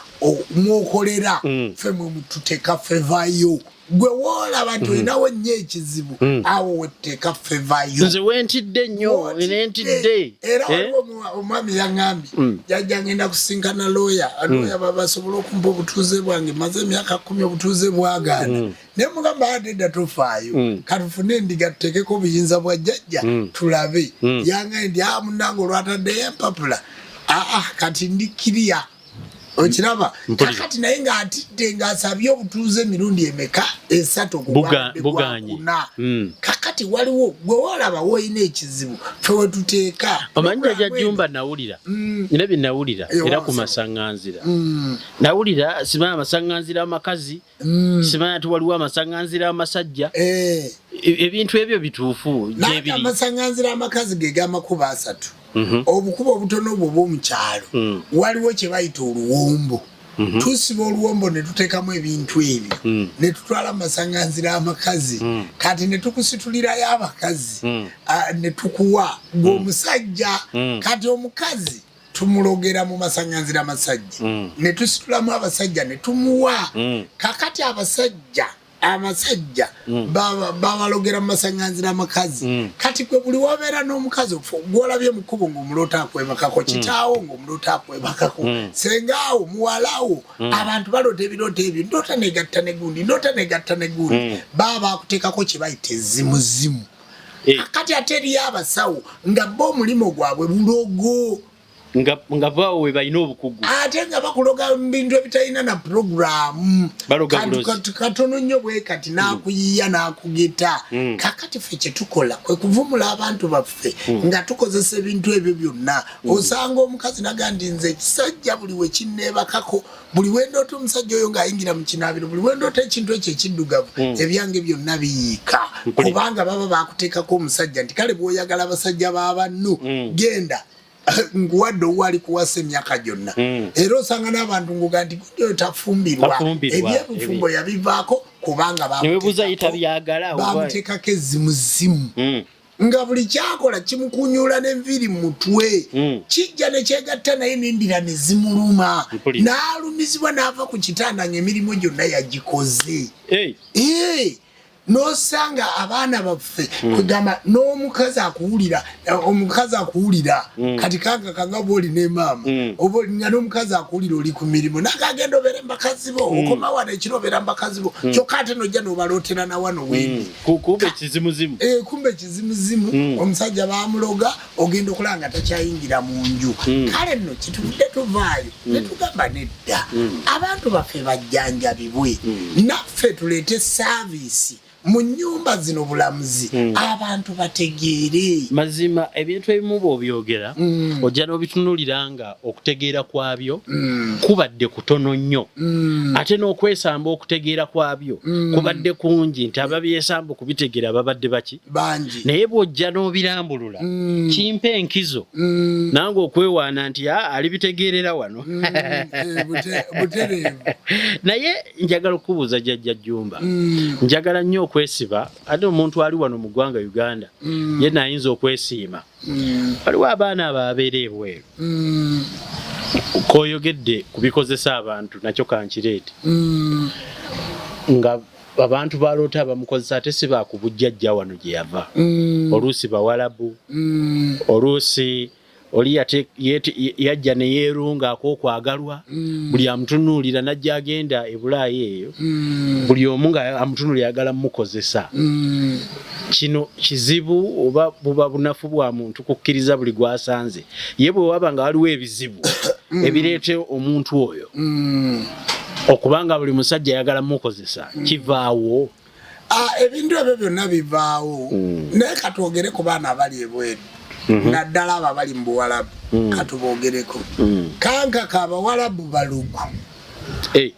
mwokolera. Fe mwe mututeeka favour yo. Gwe woolaba nti olinawo nnyo ekizibu, awo wetuteeka favour yo. Nze wentidde nnyo, nentidde. Era Eh? waliwo omwami yaŋŋambye, jajja ngenda kusinkana looya, looya basobole okumpa obutuuze bwange, maze emyaka 10 obutuuze bwagaana. Naye mugamba ate edda tofaayo, katufune endiga tuteekeko obuyinza bwa jjajja tulabe. Yaŋŋambye nti a munnange olwataddeyo empapula, aa kati ndi kiriya, okiraba? Mpulira. Kakati naye ng'atidde ng'asabye obutuuze emirundi emeka? Esatu. Buganye. Gwakuna. Kakati waliwo gwe woolaba woolina ekizibu, fe wetuteeka. Omanyi jjajja Jumba, nawulira nina bye nawulira era ku Wansi. masaŋŋanzira. Nawulira simanya amasaŋŋanzira amakazi, simanya nti waliwo amasaŋŋanzira amasajja. Ebintu ebyo bituufu Nanti gyebiri? Amasaŋŋanzira amakazi ge g'amakubo asatu. Obukubo obutono obwo obw'omukyalo, waliwo kye bayita oluwombo. Tusiba oluwombo ne tuteekamu ebintu ebyo ne tutwala mu masaŋŋanzira amakazi. Kati ne tukusitulirayo abakazi, ne tukuwa gweomusajja. Kati omukazi tumulogera mu masaŋŋanzira amasajja, ne tusitulamu abasajja ne tumuwa. Kakati abasajja amasajja babalogera mu masaŋŋanzira amakazi. Kati gwe buli wabeera n'omukazi gwolabye mu kkubo ng'omuloota akwebakako, kitaawo ng'omuloota akwebakako, sengaawo, muwalawo, abantu baloota ebirooto ebyo, ndoota negatta ne gundi, ndoota negatta ne gundi, baba bakuteekako kye bayita ezimuzimu. Kakati ate eriyo abasawo nga bo omulimu gwabwe bulogo. Nga baawo we balina obukugu. Ate nga bakuloga mu bintu ebitalina na puroguramu. Baloga bulozi. Katono nnyo bwe kati n'akuyiya n'akugeta. Kakati ffe kyetukola kwe kuvumula abantu baffe nga tukozesa ebintu ebyo byonna. Osanga omukazi naga nti nze ekisajja buli we kinneebakako, buli wendoota omusajja oyo ng'ayingira mu kinaabiro, buli wendoota ekintu ekyo ekiddugavu, ebyange byonna biyiika. Kubanga baba bakuteekako omusajja nti kale bw'oyagala abasajja ba banno, genda nkuwadde owali kuwasa emyaka gyonna. Era osanga n'abantu nguga nti gundi oyo tafumbirwa. Tafumbirwa. Ebyebufumbo yabivaako kubanga Newebuuza ye tabyagala oba- bamuteekako ezimuzimu, nga buli kyakola kimukunyula n'enviiri mu mutwe, kijja nekyegatta naye n'endira ne zimuluma. N'alumizibwa n'ava ku kitanda ng'emirimu gyonna yagikoze. Hey. Ee, n'osanga abaana baffe kwegamba n'omukazi akuwulira, omukazi akuwulira kati kanga kanga bwoli ne maama, oba nga n'omukazi akuwulira oli ku mirimu nakagenda obeere mubakazi bo, okoma wano ekiro obeera mubakazi bo, kyokka ate nojja n'obalootera na wano wendi. Kumbe kizimuzimu. Eh, kumbe kizimuzimu. Omusajja bamuloga, ogenda okulaba nga takyayingira mu nju. Kale nno kituvudde tuvaayo ne tugamba nedda, abantu baffe bajjanjabibwe, naffe tuleete service. Mu nnyumba zino bulamuzi abantu bategeere. Mazima ebintu ebimu bw'obyogera ojja n'obitunulira nga okutegeera kwabyo kubadde kutono nnyo, ate n'okwesamba okutegeera kwabyo kubadde kungi, nti ababyesamba okubitegeera babadde baki? Bangi. Naye bw'ojja n'obirambulula, kimpa enkizo nange okwewaana nti alibitegeerera wano. Butereevu. Naye njagala okukubuuza, Jjajja Jjumba, njagala nnyo okwesiba, ate omuntu ali wano mu ggwanga Uganda ye naayinza okwesiima. Waliwo abaana abo ababeera ebweru, koyogedde ku bikozesa abantu, nakyo kankireete, nga abantu baloota abamukozesa ate si bakubujjajja wano gye yava, oluusi bawalabu, oluusi oli yajja ne yeerunga ak'okwagalwa, buli amutunuulira najja agenda e Bulaaya eyo, buli omu nga amutunuulira ayagala mumukozesa. Kino kizibu oba buba bunafu bwa muntu kukkiriza buli gwasanze? Ye bwe waba nga waliwo ebizibu ebireeta omuntu oyo okubanga buli musajja ayagala mukozesa, kivaawo? Ebintu ebyo byonna bivaawo, naye katwogere ku baana abali ebweru, naddala abo abali mu Buwalabu. Katuboogereko. Kankaka abawalabu balugu.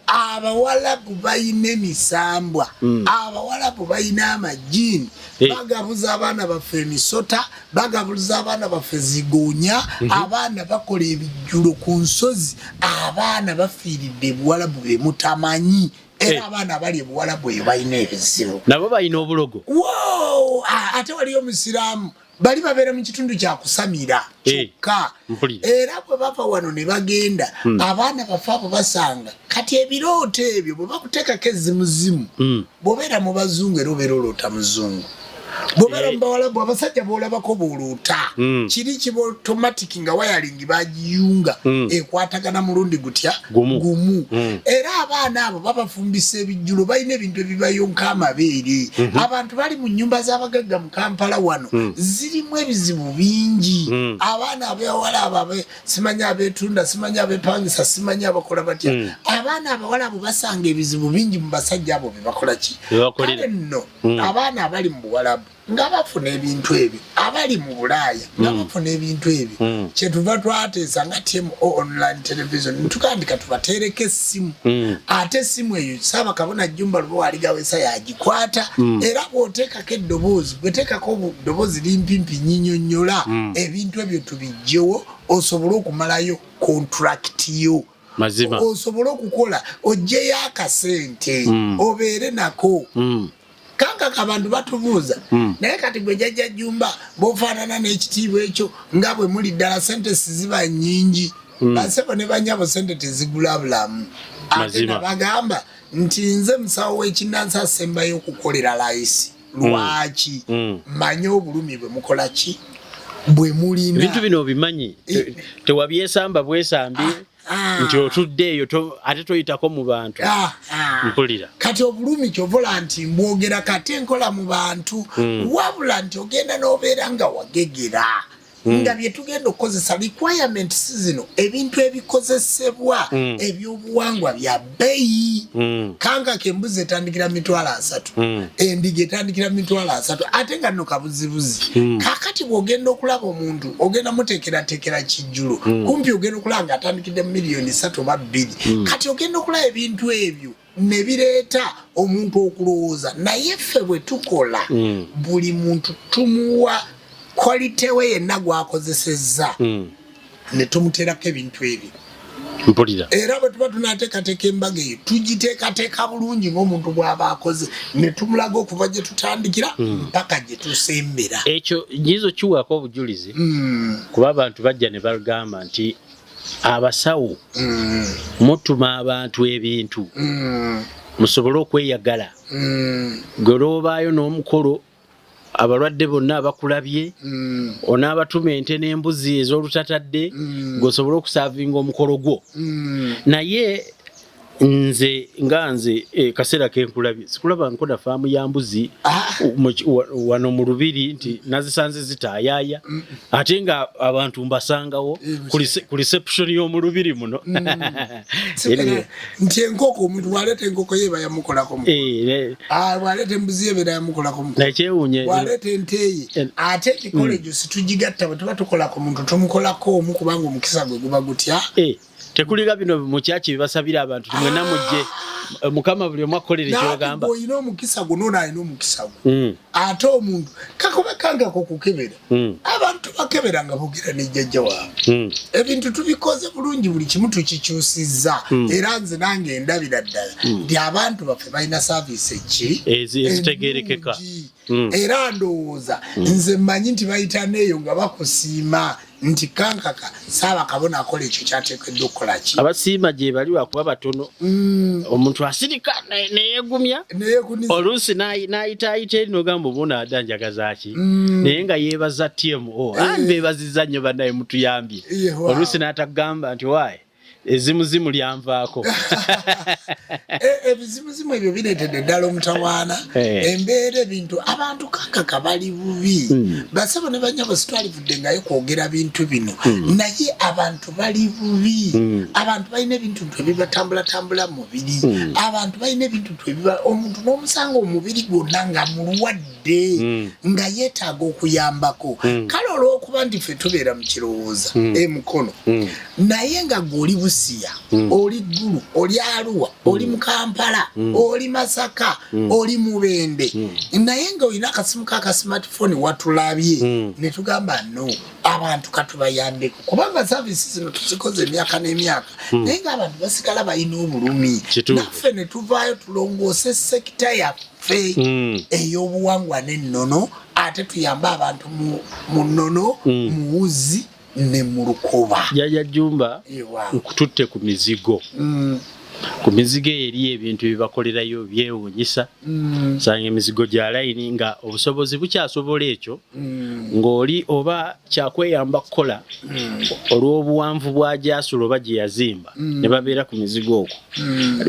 Abawalabu bayina emisambwa, abawalabu bayina amajiini. Bagabuza abaana baffe emisota, bagabuza abaana baffe zigonya, abaana bakola ebijjulo ku nsozi, abaana bafiiridde ebuwalabu bemutamanyi. Era abaana abali ebuwalabu eyo balina ebizibu. Nabo balina obulogo. Wow! Ate waliyo omusiraamu, bali babeera mu kitundu kyakusamira kyokka. Era bwe bava wano ne bagenda, abaana bafe abo basanga kati ebirooto ebyo bwe bakuteekako ezimuzimu. Bw'obeera mu bazungu era obeera oloota muzungu, bw'obeera mu bawalabu abasajja b'olabako bw'oloota. Kiri kiba automatic nga wiring bagiyunga, ekwatagana mulundi gutya? Gumu. Gumu. Era abaana abo babafumbisa ebijjulo, balina ebintu ebibayonka amabeere. Abantu bali mu nnyumba z'abagagga mu Kampala wano, zirimu ebizibu bingi. Abaana abawala abo simanyi abeetunda, simanyi abepangisa, simanyi abakola batya, abaana abawala abo basanga ebizibu bingi mu basajja abo bebakola ki? Bebakolera. Kale nno abaana abali mu Buwalabu nga bafuna ebintu ebyo, abali mu Bulaaya nga bafuna ebintu ebyo, kyetuva twateesa nga TMO Online Television ntugandika tubateereko essimu. Ate essimu eyo Saabakabona Jjumba Lubowa Aligawesa yagikwata. Era bw'oteekako eddoboozi, bweteekako eddoboozi limpimpi nyinyonnyola ebintu ebyo tubijjewo, osobole okumalayo contract yo, osobola okukola ogyeyo akasente obeere nako. Kankaka abantu batubuuza, naye kati gwe Jjajja Jjumba bw'ofaanana n'ekitiibwa ekyo nga bwe muli, ddala sente siziba nnyingi? Basebo ne banyabo, sente tezigula bulamu. Ate nabagamba nti nze musawo w'ekinnansi asembayo okukolera layisi. Lwaki? Manye obulumi bwe mukola ki, bwe mulina. Ebintu bino obimanyi, tewabyesamba bwesambi nti otudde eyo ate toyitako mu bantu. Mpulira. Kati obulumi kyovola nti mbwogera kate enkola mu bantu, wabula nti ogenda n'obeera nga wagegera nga bye tugenda okukozesa, requirements zino, ebintu ebikozesebwa ebyobuwangwa bya bbeeyi. Kankaka embuzi etandikira 300,000, endiga etandikira 300,000, ate nga nno kabuzibuzi. Kakati bw'ogenda okulaba omuntu ogenda muteekerateekera kijjulo, kumpi ogenda okulaba nga atandikidde mu 3 miliyoni oba 2. Kati ogenda okulaba ebintu ebyo ne bireeta omuntu okulowooza. Naye ffe bwe tukola, buli muntu tumuwa quality we yenna gwakozesezza, ne tumuteerako ebintu ebyo. Era bwe tuba tunateekateeka embaga eyo, tugiteekateeka bulungi ng'omuntu bw'aba akoze, ne tumulaga okuva gye tutandikira mpaka gye tusembera. Ekyo nyizo kiwaako obujulizi, kuba abantu bajja ne bagamba nti abasawo mutuma abantu ebintu musobole okweyagala. Gwe lwobaayo n'omukolo, abalwadde bonna abakulabye onaabatuma ente n'embuzi ez'olutatadde, ng'osobole okusaavinga omukolo gwo. Naye Nze nga nze kaseera kenkulabye sikulaba nkoda faamu ya mbuzi wano mu lubiri nti nazisanze zitaayaaya, ate nga abantu mbasangawo ku reception y'omu lubiri muno. Nti enkoko, omuntu bwaleeta enkoko ye eba yamukolako, bwaleeta embuzi ye ebeera yamukolako, nakyewuunye. Bwaleeta ente ye, ate emikolo egyo situgigatta. Bwe tuba tukola ku muntu, tumukolako omu, kubanga omukisa gwe guba gutya? Tekuliga bino mukyaki bibasabira abantu timwena mujje, Mukama buli omu akukolere kyogamba. Olina omukisa gwo, nono alina omukisa gwo. Ate omuntu kakuba kangako okukebera, abantu bakebera nga boogera nejjajja waabwe. Ebintu tubikoze bulungi, buli kimu tukikyusizza. Era nze nange ndabira ddala nti abantu baffe balina service eki ezitegerekeka. Era ndowooza nze mmanyi nti bayita neeyo nga bakusiima nti Kankaka Saabakabona akola ekyo kyateekeddwa okukola ki. Abasiima gye bali, lwakuba batono. Omuntu asirika neyegumya, oluusi n'ayitaayita eri nogamba oba adda njagaza ki, naye nga yeebaza TMO, mbeebazizza nnyo bannaye mutuyambye. Oluusi n'atagamba nti waaye ezimuzimu lyanvaako. Ebizimuzimu ebyo bireetedde ddala omutawaana, embeera, ebintu, abantu Kankaka bali bubi. Basebo ne banyabo, sitwalivudde ngayo kwogera bintu bino, naye abantu bali bubi. Abantu balina ebintu ntu ebibatambulatambula mubiri. Abantu balina ebintu ntu ebiba omuntu n'omusanga omubiri gwonna nga mulwadde, nga yeetaaga okuyambako. Kale olw'okuba nti ffe tubeera mu kirowooza emukono, naye nga gwe oli Busiya, oli Ggulu, oli Aluwa, oli mu Kampala, oli Masaka, oli Mubende, naye nga olina akasimu ka aka smartphone, watulabye ne tugamba no, abantu katubayambeko, kubanga service zino tuzikoze emyaka n'emyaka, naye nga abantu basigala balina obulumi. Naffe ne tuvaayo tulongoose sector yaffe ey'obuwangwa n'ennono, ate tuyambe abantu mu nnono, mu wuzi ne mu lukoba. Jjajja Jjumba, nkututte ku mizigo. Ku mizigo eyo eriyo ebintu byebakolerayo byewuunyisa. Sanga emizigo gya layini nga obusobozi bukyasobola ekyo, ng'oli oba kyakweyamba kukola olw'obuwanvu bwa gyasula oba gye yazimba, ne babeera ku mizigo okwo.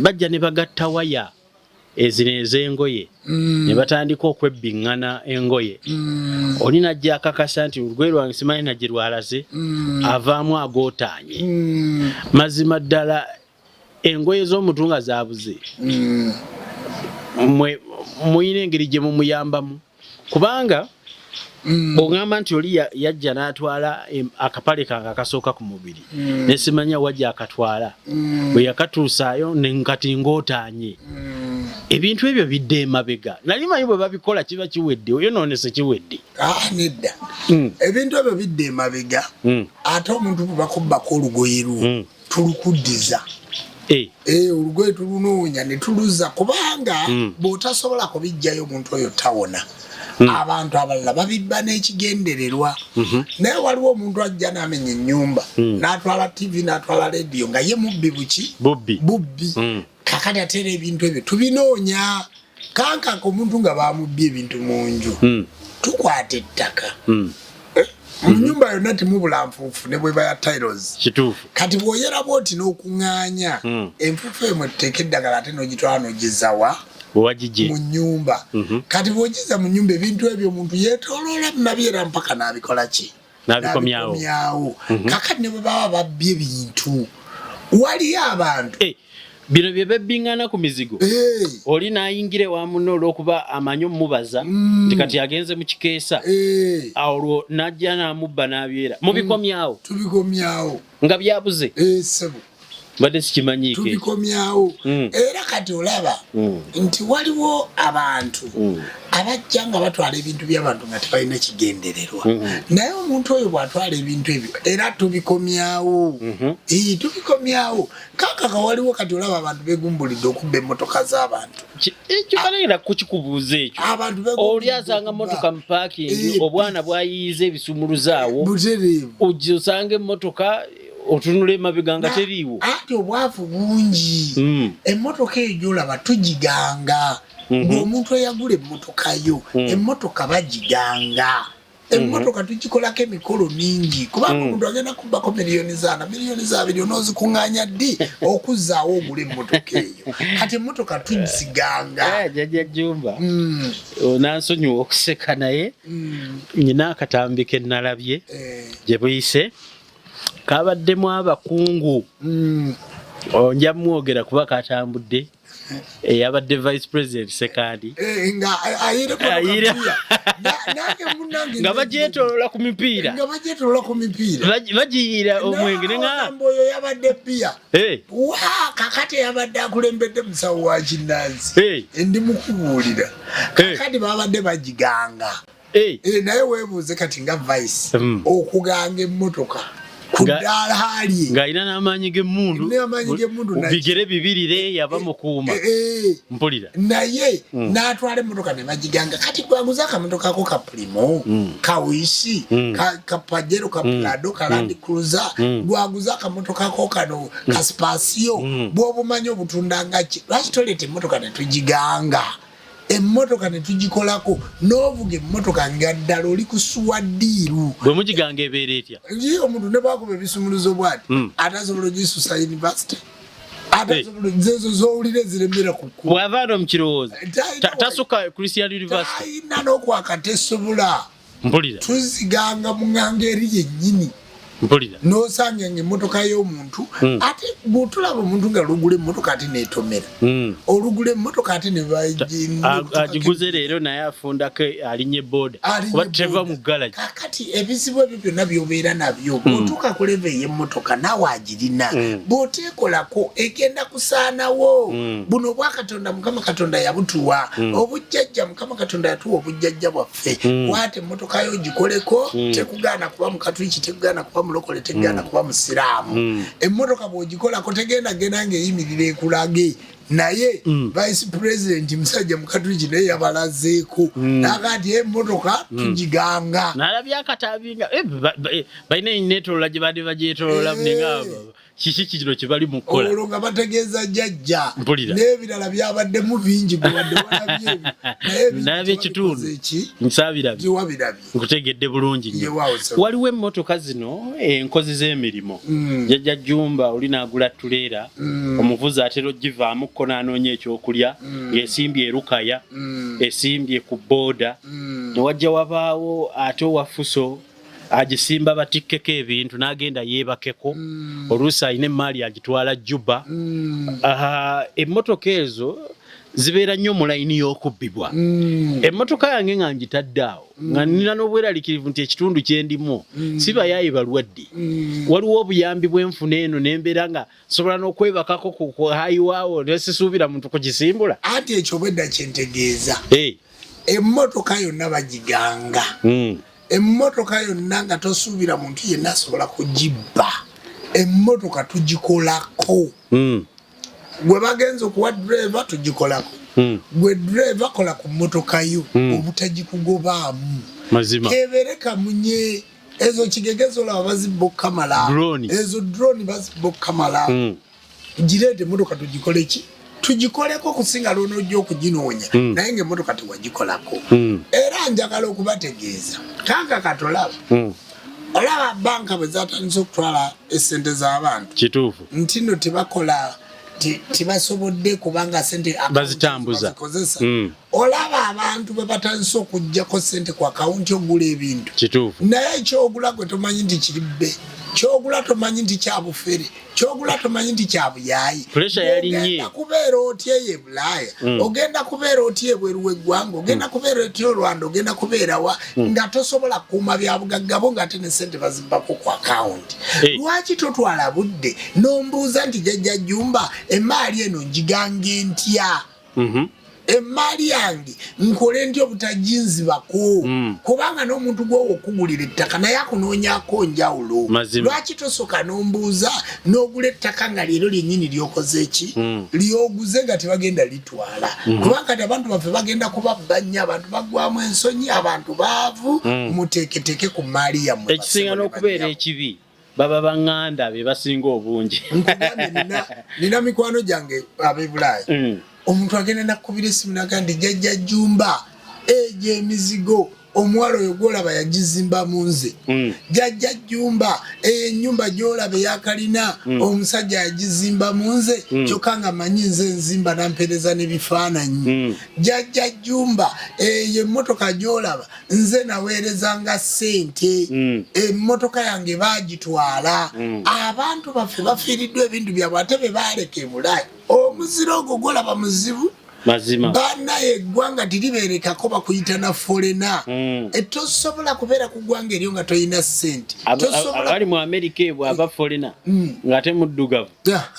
Bajja ne bagatta waya ezino ez'engoye ne batandika okwebbiŋŋana engoye. Oli najja akakasa nti olugoye lwange simanyi na gye lwalaze, avaamu agootaanye. Mazima ddala engoye z'omuntu nga zaabuze, mwe muyina engeri gye mumuyambamu? Kubanga bw'oŋŋamba nti oli yajja n'atwala akapale kange akasooka ku mubiri, ne simanya wajja akatwala, bwe yakatuusaayo ne nkati ng'otaanye, ebintu ebyo bidde emabega. Nali manyi bwe babikola kiba kiwedde, oyonoonese, kiwedde. Ah, nedda. Ebintu ebyo bidde emabega. Ate omuntu bwe bakubbako olugoye lwo, tulukuddiza. Olugoye tulunoonya ne tuluza, kubanga bw'otasobola kubijjayo, omuntu oyo tawona. Abantu abalala babibba n'ekigendererwa, naye waliwo omuntu ajja n'amenya ennyumba n'atwala TV, n'atwala rediyo, nga ye mubbi buki? Bubbi. Bubbi. Kakati ate era ebintu ebyo tubinoonya. Kankaka omuntu nga bamubbye ebintu mu nju, tukwata ettaka. Mu nyumba yonna temubula nfuufu, ne bweba ya tiles. Kati bw'oyera bwoti n'okuŋŋaanya enfuufu eyo, mwe tuteeka eddagala, ate n'ogitwala n'ogizawa wewagije mu nnyumba. Kati bw'ogiza mu nnyumba, ebintu ebyo omuntu yeetooloola nabyera mpaka n'abikola ki? N'abikomyawo. N'abikomyawo. Kakati ne bwe baba babbye bintu, waliyo abantu Bino bye bebbiŋŋana ku mizigo. Oli n'ayingira ewa munne olw'okuba amanyi omumubaza nti kati agenze mu kikeesa, olwo n'ajja n'amubba n'abyera. Mubikomyawo? Tubikomyawo. Nga byabuze? Sebo. Mbadde sikimanyiiko ekyo. Tubikomyawo. Era kati olaba nti waliwo abantu abajja nga batwala ebintu by'abantu nga tebalina kigendererwa, naye omuntu oyo bw'atwala ebintu ebyo, era tubikomyawo. Tubikomyawo. Kankaka waliwo kati olaba abantu begumbulidde okubba emmotoka z'abantu. Ekyo kaleera kukikubuuza ekyo. Abantu begumbulidde Oli asanga okubba. motoka mu parking, obwana bwayiyiza ebisumuluzo awo, Butereevu. Ojja osanga emmotoka, otunula emabega nga teriiwo. Anti obwavu bungi. Emmotoka eyo gyolaba tugiganga. Ng'omuntu eyagula emmotoka yo, emmotoka bagiganga. Emmotoka tugikolako emikolo mingi, kubanga omuntu agenda kubbako 4 miliyoni, 2 miliyoni, onoozikuŋŋaanya ddi okuzzaawo ogula emmotoka eyo? Kati emmotoka tugiziganga. Jjajja Jjumba, onansonyiwa okuseka, naye nyina akatambi ke nalabye gye buyise, kabaddemu abakungu. Nja mwogera kuba katambudde. Eyabadde Vice President Sekandi. Eh, nga ayire. Ayire. Nange munange. Nga bagyetolola ku mipiira. Nga bagyetolola ku mipiira. Bagiyiira omwenge ne nga N'agamba oyo yabadde bbiya. Wa kakati yabadde akulembedde musawo wa kinnansi. Ndi mukubuulira, kakati babadde bagiganga. Naye weebuuze kati nga vice okuganga emmotoka ku ddaala lye. Ng'alina n'amaanyi g'emmundu. N'amaanyi g'emmundu. Bigere bibirire yaba mukuuma. Mpulira. Naye n'atwala emmotoka ne bagiganga. Kati gwaguze akamotoka ko ka Premio, ka Wish, ka Pajero, ka Prado, ka Land Cruiser, gwaguze akamotoka ko kano ka Spacio, bw'obumanyi obutunda nga ki, lwaki toleeta emmotoka ne tugiganga, emmotoka ne tugikolako, n'ovuga emmotoka nga ddala oli kusuwa ddiiru? Bwe mugiganga ebeera etya? Ye omuntu ne bakuba ebisumuluzo bwati, ate asobola ogisusa university, ate asobola zezo zowulira eziremera ku kkubo. Bw'ava ano mu kirowoozo tasuka Christian University. Talina n'okwaka, tesobola. Mpulira. Tuziganga mu ŋŋanga eri yennyini. Mpulira. N'osanga nga emmotoka y'omuntu, ate bw'otulaba omuntu nga lugula emmotoka ate neetomera, olugula emmotoka ate ne Agiguze leero naye afundako, alinye boda kuba teva mu garage. Kakati ebizibu ebyo byonna byobeera nabyo bw'otuuka ku level ey'emmotoka, naawe agirina, bw'oteekolako egenda kusaanawo. Buno obwakatonda Mukama Katonda yabutuwa, obujjajja Mukama Katonda yatuwa obujjajja bwaffe. Kwata emmotoka yo gikoleko. Tekugaana kuba mukatuliki, tekugaana kuba mulokole, tegaana kuba musiraamu. Emmotoka bw'ogikolako tegenda genda ng'eyimirira ekulage. Naye vice president musajja mukatuliki, naye yabalazeeko naga nti emmotoka tugiganga. Nalabye akatabi nga balina enetolola gye baali bagyetolola, nenga kiki kino kye bali mu kukola? Olwo nga bategeeza jjajja. Mpulira. N'ebirala byabaddemu bingi, gwe wadde walabye ebyo, naye ebingi Nalabye ekitundu. tewabikoze ki? Nsaabirabye. Tiwabirabye. Nkutegedde bulungi nnyo. Yewaawo, sir. Waliwo emmotoka zino enkozi z'emirimu. Jjajja Jjumba, oli n'agula tuleera, omuvuzi atera ogivaamuko n'anoonya ekyokulya, ng'esimbye erukaya, esimbye ku booda, newajja wabaawo ate owa Fuso agisimba batikkeko ebintu n'agenda yeebakeko. Oluusi alina emaali agitwala Juba. Aha, emmotoka ezo zibeera nnyo mu layini y'okubbibwa. Emmotoka yange nga ngitadde awo, nga nina n'obweraliikirivu nti ekitundu kye ndimu si bayaayi balwadde, waliwo obuyambi bwenfuna eno nembeera nga nsobola n'okwebakako ku hayiwaawo nesisuubira muntu kugisimbula. Anti ekyo obwedda kyentegeeza. Emmotoka yonna bagiganga. Emmotoka yonna nga tosuubira muntu yenna asobola kugibba. Emmotoka tugikolako. Gwe bagenza okuwa driver, tugikolako. Gwe driver, kola ku mmotoka yo obutagikugobaamu. Mazima. Kebere kamunye ezo kigegezo, olaba bazibba okukamala. Drone. Ezo drone bazibba okukamala. Gireete emmotoka tugikole ki? Tugikoleko kusinga lwonojja okuginoonya, naye nga emmotoka tewagikolako. Era njagala okubategeeza kanka katolaba, olaba banka bwe zatandise okutwala esente z'abantu, nti nno tebakola, tebasobodde kubanga sente account Bazitambuza. bazikozesa. Olaba abantu bwe batandise okugjako sente ku akawunti ogula ebintu, naye kyogula gwe tomanyi nti kiribbe, kyogula tomanyi nti kyabufere, kyogula tomanyi nti kyabuyaayi. Pressure yali nnyo. Ogenda kubeera otya eyo e Bulaaya? Ogenda kubeera otya ebweru w'eggwanga? Ogenda kubeera otya e Rwanda? Ogenda kubeera wa nga tosobola kukuuma byabugagga bo, ng'ate ne sente bazibbako ku akawunti? Lwaki totwala budde n'ombuuza nti, "Jjajja Jjumba, emaali eno ngigange ntya? Emaali yange nkole ntya obutaginzibako?" Kubanga n'omuntu gwowa okugulira ettaka naye akunoonyako njawulo. Lwaki tosooka n'ombuuza n'ogula ettaka nga leero lyennyini lyokoze ki? Lyoguze nga tebagenda litwala. Kubanga kati abantu baffe bagenda kubabba nnyo, abantu baggwamu ensonyi, abantu baavu. Muteeketeeke ku maali yammwe. Ekisinga Basebo ne n'okubeera bannyabo. ekibi, baba baŋŋanda be basinga obungi. Nkugambye, nina mikwano gyange ab'e Bulaaya. Omuntu agenda nakubira esimu naga nti, "Jjajja Jjumba, egyo emizigo Omuwala oyo gwolaba yagizimba mu nze. Jjajja Jjumba, eyo ennyumba gyolaba eyakalina, omusajja yagizimba mu nze, kyokka nga manyi nze nzimba, nampeereza n'ebifaananyi. Jjajja Jjumba, eyo emmotoka gyolaba nze naweerezanga ssente, emmotoka yange baagitwala. Abantu baffe bafiiriddwa ebintu byabwe, ate be baaleka ebulayi. Omuziro ogwo gwolaba muzibu. Mazima. Banaye eggwanga tiribeerekako, bakuyita na foreigner. Tosobola kubeera ku ggwanga eryo nga tolina ssente. Tosobola. Abali mu Amerika ebwe aba foreigner ng'ate muddugavu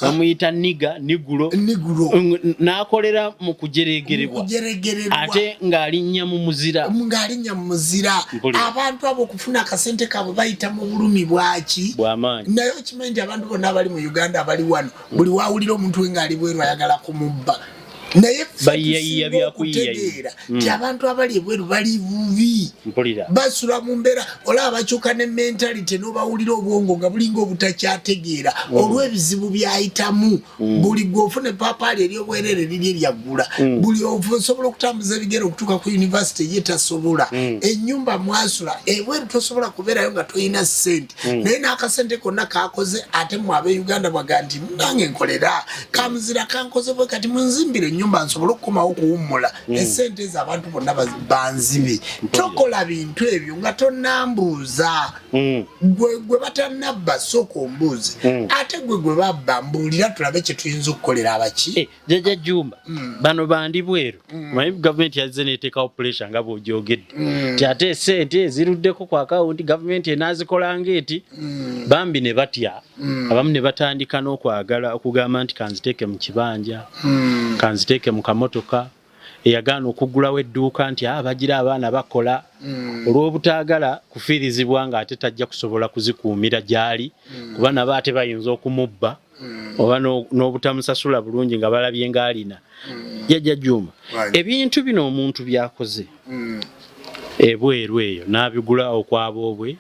bamuyita nigger, negro. Negro. N'akolera mu kujeregererwa. Kujeregererwa. Ate ng'alinnya mu muzira. Ng'alinnya mu muzira. Mpulira. Abantu abo okufuna akasente kaabwe bayita mu bulumi bwaki? Bw'amaanyi. Naye okimanyi nti abantu bonna abali mu Uganda, abali wano, buli wawulira omuntu we ng'ali bweru ayagala kumubba, naye ffe Bayiyayiya tusinga byakuyiyayiya. okutegeera nti abantu abali ebweru bali bubi. Basula mu mbeera, olaba bakyuka ne mentality, n'obawulira obwongo nga bulinga obutakyategeera olw'ebizibu byayitamu. Buli gwe ofuna epaapaali eryobwerere liri eryaggula, buli osobola okutambuza ebigere okutuuka ku university, ye tasobola. Ennyumba mwasula ebweru tosobola kubeerayo nga tolina ssente, naye n'akasente konna kakoze. Ate mwe ab'e Uganda bwaga nti nange nkolera kamuzira kankoze bwe kati, munzimbire ennyumba nsobole okukomawo okuwummula esente ezo. Abantu bonna banzibe. Tokola bintu ebyo nga tonambuuza. Gwe batannabba, sooka ombuuze, ate gwe babba mbuulira, tulabe kye tuyinza okukolera abaki. Jjajja Jumba, bano bandi bweru, manyi gavumenti yazze neteekawo pressure nga bw'ogyogedde ti ate esente eziruddeko ku akawunti gavumenti enaazikolanga eti. Bambi ne batya, abamu ne batandika n'okwagala okugamba nti kanziteeke mu kibanja, kanziteeke mu kamotoka, eyagaana okuggulawo edduuka nti bagira abaana bakola, olw'obutaagala kufiirizibwa ng'ate tajja kusobola kuzikuumira gy'ali, kuba nabo ate bayinza okumubba oba n'obutamusasula bulungi nga balabye ng'alina. Jjajja Juma, ebintu bino omuntu byakoze ebweru eyo n'abigula okwaboobwe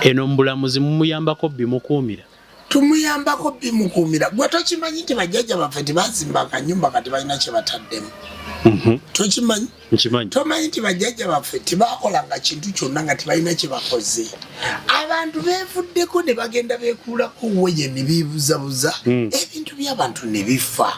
eno mu bulamuzi, mumuyambako bimukuumira? Tumuyambako bimukuumira. Gwe tokimanyi nti bajjajja baffe tebazimba akanyumba kati balina kye bataddemu? Tokimanyi? Nkimanyi. Tomanyi nti bajjajja baffe tebakolanga kintu kyonna nga tebalina kye bakoze? Abantu beevuddeko ne bagenda beekuulako weye ne beebuzabuza, ebintu by'abantu ne bifa.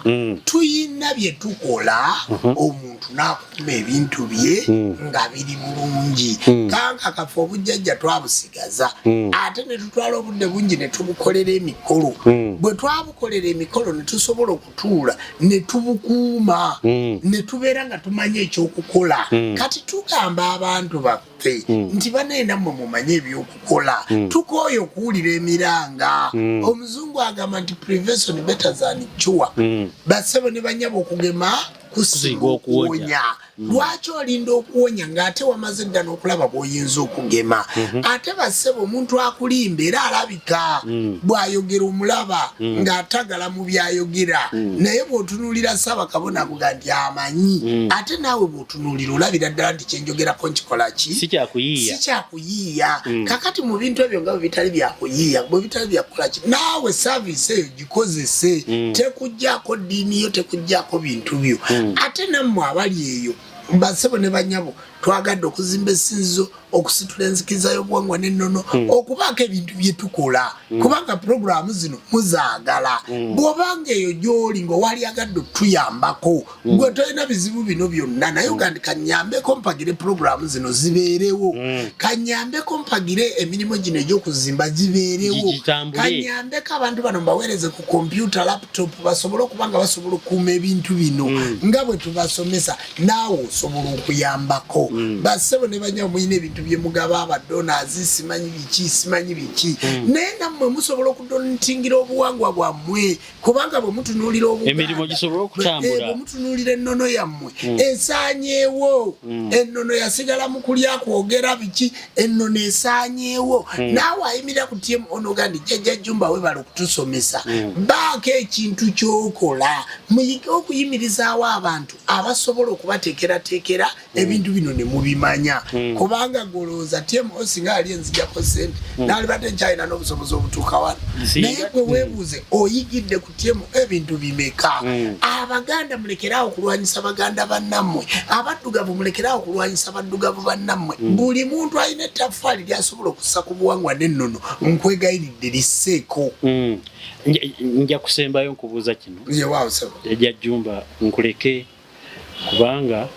Tuyina bye tukola, omuntu n'akuuma ebintu bye nga biri bulungi. Kanka kafe obujjajja twabusigaza, ate ne tutwala obudde bungi ne tubukolera emikolo. Bwe twabukolera emikolo ne tusobola okutuula ne tubukuuma, ne tubeera nga tumanyi ekyokukola. Kati tugamba abantu baffe nti banaye nammwe mumanye ebyokukola. Tukooye okuwulira emiranga. Omuzungu agamba nti prevention better than cure. Bassebo ne banyaba, okugema kusinga Kusinga okuwonya. okuwonya. Lwaki olinda okuwonya ng'ate wamaze dda n'okulaba bw'oyinza okugema? Ate bassebo, omuntu akulimba era alabika bw'ayogera, omulaba ng'atagala mu byayogera, naye bw'otunuulira Ssaabakabona akuga nti amanyi, ate naawe bw'otunuulira olabira ddala nti kyenjogerako nkikola ki? Si kyakuyiiya. Si kyakuyiiya. Kakati mu bintu ebyo nga bwe bitali byakuyiiya, bwe bitali byakukola ki, naawe service eyo gikozese. Tekugjaako ddiini yo, tekugjaako bintu byo. Ate nammwe abali eyo, basebo ne banyabo, twagadde okuzimba essinzizo, okusitula enzikiriza y'obuwangwa n'ennono, okubaako ebintu bye tukola, kubanga puroguramu zino muzaagala. Bw'obanga eyo gy'oli ng'owali agadde otuyambako, gwe tolina bizibu bino byonna, naye oga nti kanyambeko mpagire puroguramu zino zibeerewo, kanyambeko mpagire emirimu gino egy'okuzimba gibeerewo, Gitambule. kanyambeko abantu bano mbaweereze ku kompyuta, laptop, basobole okuba nga basobola okukuuma ebintu bino nga bwe tubasomesa. Naawe osobola okuyambako. Bassebo ne banyabo, mulina ebintu bye mugaba, abadonors, simanyi biki, simanyi biki, naye nammwe musobola okudonatingira obuwangwa bwammwe, kubanga bwe mutunuulira Obuganda, Emirimu gisobole okutambula. Bwe mutunuulira ennono yammwe esaanyeewo. Ennono yasigala mu kulya, kwogera biki, ennono esaanyeewo. Naawe ayimirira ku TM onoga nti Jjajja Jumba webala okutusomesa, baako ekintu kyokola. Muyige okuyimirizaawo abantu abasobola okubateekerateekera ebintu bino. ne mubimanya. Kubanga golowooza TMO singa yali enzijako sente, naalibadde nkyalina n'obusobozi obutuuka wano. Naye gwe weebuuze, oyigidde ku TMO ebintu bimeka? Abaganda mulekeraawo okulwanyisa baganda bannammwe, abaddugavu mulekeraawo okulwanyisa baddugavu bannammwe. Buli muntu alina ettaffaali lyasobola okussa ku buwangwa n'ennono, nkwegayiridde lisseeko. Nja kusembayo nkubuuza kino. Jjajja Jjumba, nkuleke kubanga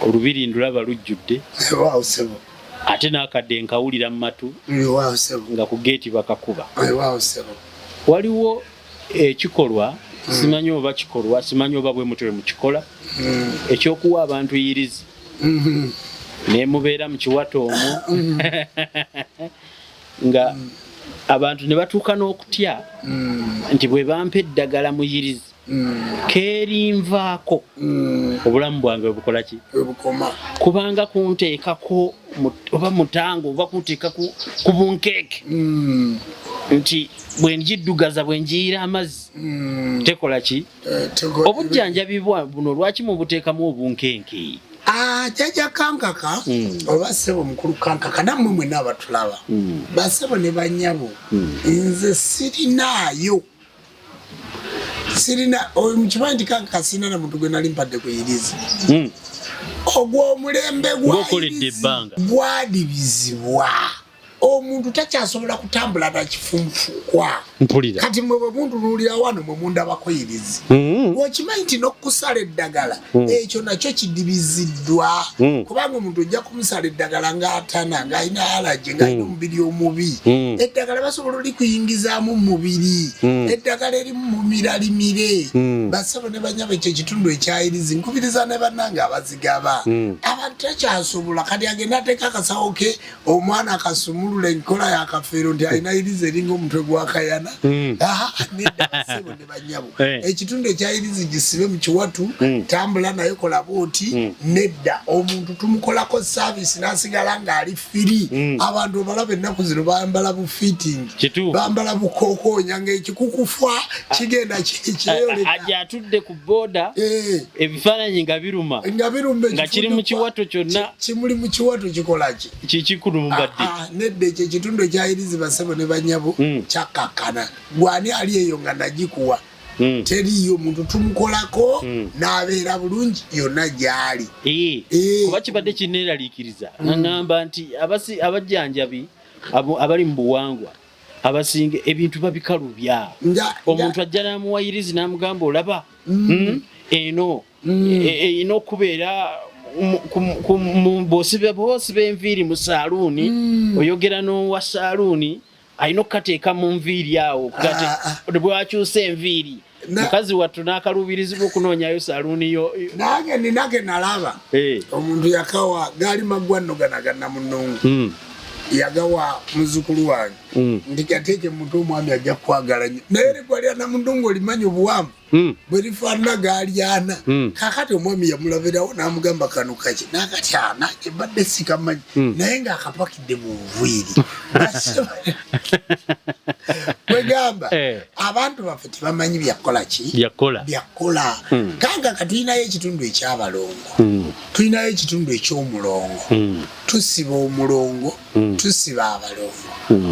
olubiri ndulaba lujjudde. Ate n'akadde nkawulira mu matu nga ku geeti bakakuba. Waliwo ekikolwa, simanyi oba kikolwa, simanyi oba bwe mutyo bwe mukikola, ekyokuwa abantu yirizi ne mubeera mu kiwato omwo nga abantu ne batuuka n'okutya nti bwe bampa eddagala mu yirizi kerinvaako obulamu bwange bwe bukola ki? Bwe bukoma. Kubanga kunteekako oba mutango oba kunteeka ku bunkeeke nti bwe njiddugaza, bwe njiira amazzi tekola ki? Obujjanjabi bwa buno lwaki mubuteekamu obunkenke? Ah, Jjajja Kankaka oba ssebo mukulu Kankaka, nammwe mwenna abatulaba, bassebo ne bannyabo, nze sirinaayo, sirina oyo. Mukimanyi nti Kankaka sirina na muntu gwe nali mpadde ku yirizi. Ogwo omulembe gwa Ng'okoledde yirizi ebbanga. gwadibizibwa. Omuntu takyasobola kutambula nakifunfukwa. Mpulira. Kati mwe bwe muntunuulira wano, mwe mundabako yirizi. Okimanyi nti n'okusala eddagala ekyo nakyo kidibiziddwa? Kubanga omuntu ojja kumusala eddagala ng'atana, ng'alina allergy, ng'alina omubiri omubi. Eddagala basobola olikuyingizaamu mu mubiri. Eddagala erimu mumiralimire. Basebo ne banyabo, ekyo ekitundu ekyayirizi, nkubiriza ne bannange abazigaba. Abantu takyasobola kati agenda ateeka akasawo ke, omwana akasumulula enkola yakafeero nti alina yirizi eringa omutwe gwa kayana. Aha, nedda basebo ne banyabo. Ekitundu ekyayirizi gisibe mu kiwatu, tambula naye, kola bwoti. Nedda, omuntu tumukolako service n'asigala ng'ali free. Abantu obalaba ennaku zino bambala bu fitting, bambala bukokoonya ng'ekikukufa kigenda kyeyoleka. Ajja atudde ku booda, ebifaananyi nga biruma, nga biruma, nga kiri mu kiwato kyonna. Kimuli mu kiwato kikola ki? Kikulumbadde. Ah, ah, nedda, ekyo ekitundu ekyayirizi, basebo ne banyabo, kyakkakkana. Gwani ali eyo nga nagikuwa? Teriiyo. Omuntu tumukolako n'abeera bulungi yonna gy'ali. Kuba kibadde kineeraliikiriza nga ŋŋamba nti abajjanjabi abali mu buwangwa abasinga ebintu babikalubya. Omuntu ajja n'amuwayirizi n'amugamba, olaba, eno erina okubeera bw'osiba enviiri mu saaluuni, oyogera n'owa saaluuni, alina okukateeka mu nviiri awo. Ah, ah. Bwakyusa enviiri, mukazi wattu n'akaluubirizibwa okunoonyayo saaluuni yo. Nange ninage nalaba omuntu yakawa, gaali maggwa nno gana gannamunungu, yagawa muzukulu wange nti gateeke muntu, omwami ajja kukwagala nnyo. Naye ligwa lya namundungu olimanyi obuwanvu bwe lifaanana, gaalyana. Kakati omwami yamulabirawo n'amugamba, kano kaki? Nakati nange mbadde sikamanyi, naye ng'akapakidde mu nviiri. Kwegamba abantu baffe tebamanyi byakukola ki? Byakukola. Byakukola. Kanga katulinayo ekitundu ekyabalongo, tulinayo ekitundu eky'omulongo. Tusiba omulongo, tusiba abalongo.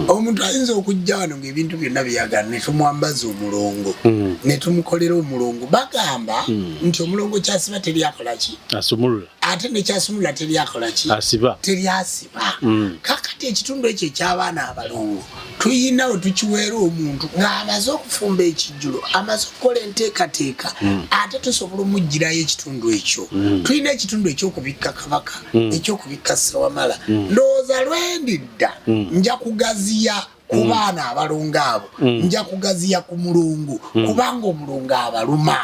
Omuntu ayinza okujja wano ngaebintu byonna byagala, ne tumwambaza omulongo, ne tumukolera omulongo. Bagamba nti omulongo kyasiba teryakola ki? Asumulula. Ate nekyasumulula teryakola ki? Asiba. Teryasiba. Kakati ekitundu ekyo ekyabaana abalongo tuyina we tukiweera omuntu ng'amaze okufumba ekijjulo, amaze okukola enteekateeka, ate tusobola omugirayo ekitundu ekyo. Tulina ekitundu ekyokubikka kabaka, ekyokubikka Ssewamala. Ndowooza lwendidda nja kugaziya ku baana abalongo abo, nja kugaziya ku mulongo, kubanga omulongo abaluma.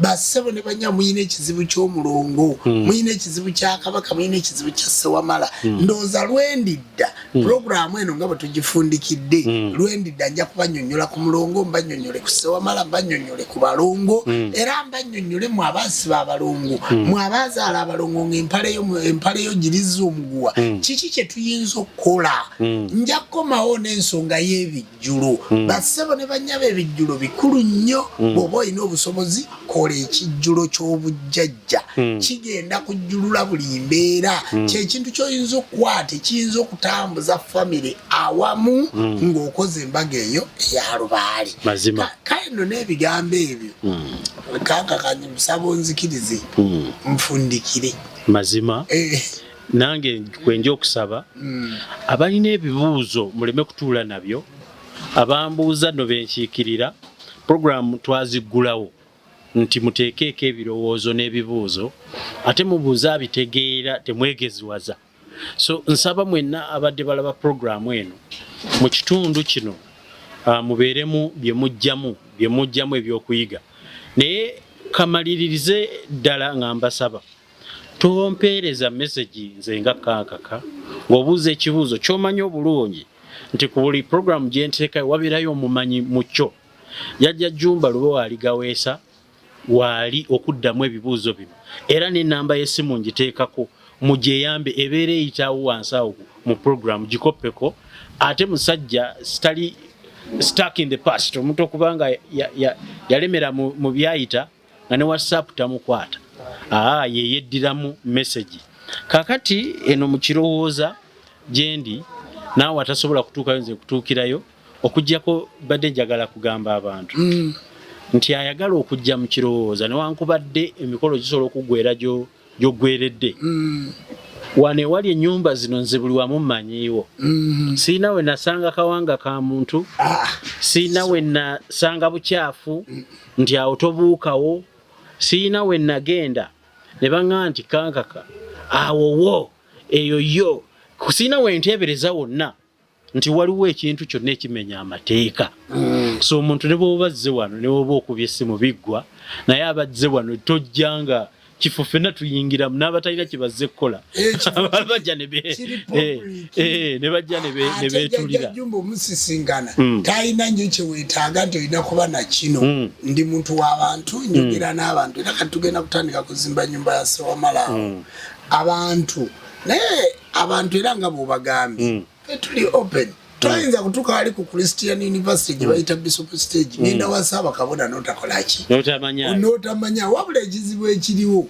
Bassebo ne banya, muyina ekizibu ky'omulongo, muyina ekizibu kya kabaka, muyina ekizibu kya Ssewamala. Ndowooza lwendidda, puroguramu eno nga bwe tugifundikidde, lwendidda nja kubanyonyola ku mulongo, mbanyonyole ku Ssewamala, mbanyonyole ku balongo, era mbanyonyole mu abaasiba abalongo, mu abazaala abalongo, ngaempale yo giriza omuguwa, kiki kye tuyinza okukola. Nja kukomawo n'ensonga. nsonga y'ebijjulo. Bassebo ne bannyabo, ebijjulo bikulu nnyo. Bw'oba olina obusobozi, kola ekijjulo ky'obujjajja. Kigenda kujjulula buli mbeera. Kyekintu ky'oyinza okukwata ekiyinza okutambuza famire awamu ng'okoze embaga eyo eya lubaale. Mazima. Kale nno n'ebigambo ebyo, kankakanye, musaba onzikirize nfundikire. Mazima. Nange kwenja okusaba abalina ebibuuzo muleme kutuula nabyo. Abambuuza nno benkiikirira, puroguramu twaziggulawo nti muteekeeko ebirowoozo n'ebibuuzo, ate mubuuze abitegeera, temwegeziwaza. So nsaba mwenna abadde balaba puroguramu eno mu kitundu kino, mubeeremu bye mujjamu ebyokuyiga. Naye kamaliririze ddala nga mbasaba, tompeereza message nze nga Kankaka ng'obuuza ekibuuzo ky'omanyi obulungi nti ku buli puroguramu gye nteekayo wabeerayo omumanyi mu kyo. Jjajja Jumba Lubowa Aligaweesa waali okuddamu ebibuuzo bino, era n'ennamba y'essimu ngiteekako, mugyeyambe, ebeera eyitawo wansi awo mu puroguramu, gikoppeko. Ate musajja sitali stuck in the past, omuntu okubanga yalemera mu byayita nga ne WhatsApp tamukwata, aa yeyeddiramu message. Kakati eno mukirowooza gyendi, naawe atasobola kutuukayo, nze kutuukirayo okugjako badde njagala kugamba abantu nti ayagala okujja mu kirowooza, newankubadde emikolo gisobola okuggwera gy'oggweredde wano ewali ennyumba zino, nze buli wamu mmanyiiwo. Siina we nasanga kawanga ka muntu, siina we nasanga bukyafu nti awo tobuukawo, siina we nagenda ne baŋŋamba nti Kankaka awo wo eyo yo, siina we nteebereza wonna nti waliwo ekintu kyonna ekimenya amateeka. So omuntu ne bw'oba azze wano, ne bw'oba okubye essimu biggwa, naye abazze wano tojjanga kifo ffenna tuyingiramu n'abatalina kye bazze kukola. Ekifo bajja ne kiri public. Ne bajja ne Ate beetulira. Jjajja Jumba omusisinkana talina nnyo kyeweetaaga nti olina kuba na kino. Ndi muntu w'abantu, njogera n'abantu, era kati tugenda kutandika kuzimba nyumba ya Sewamala awo. Abantu, naye abantu era nga bw'obagambye, ffe tuli open. Toyinza kutuuka wali ku Christian University gye bayita Bishop Stage, ngenda wasaba kabona n'otakolaki, n'otamanya. N'otamanya. Wabula ekizibu ekiriwo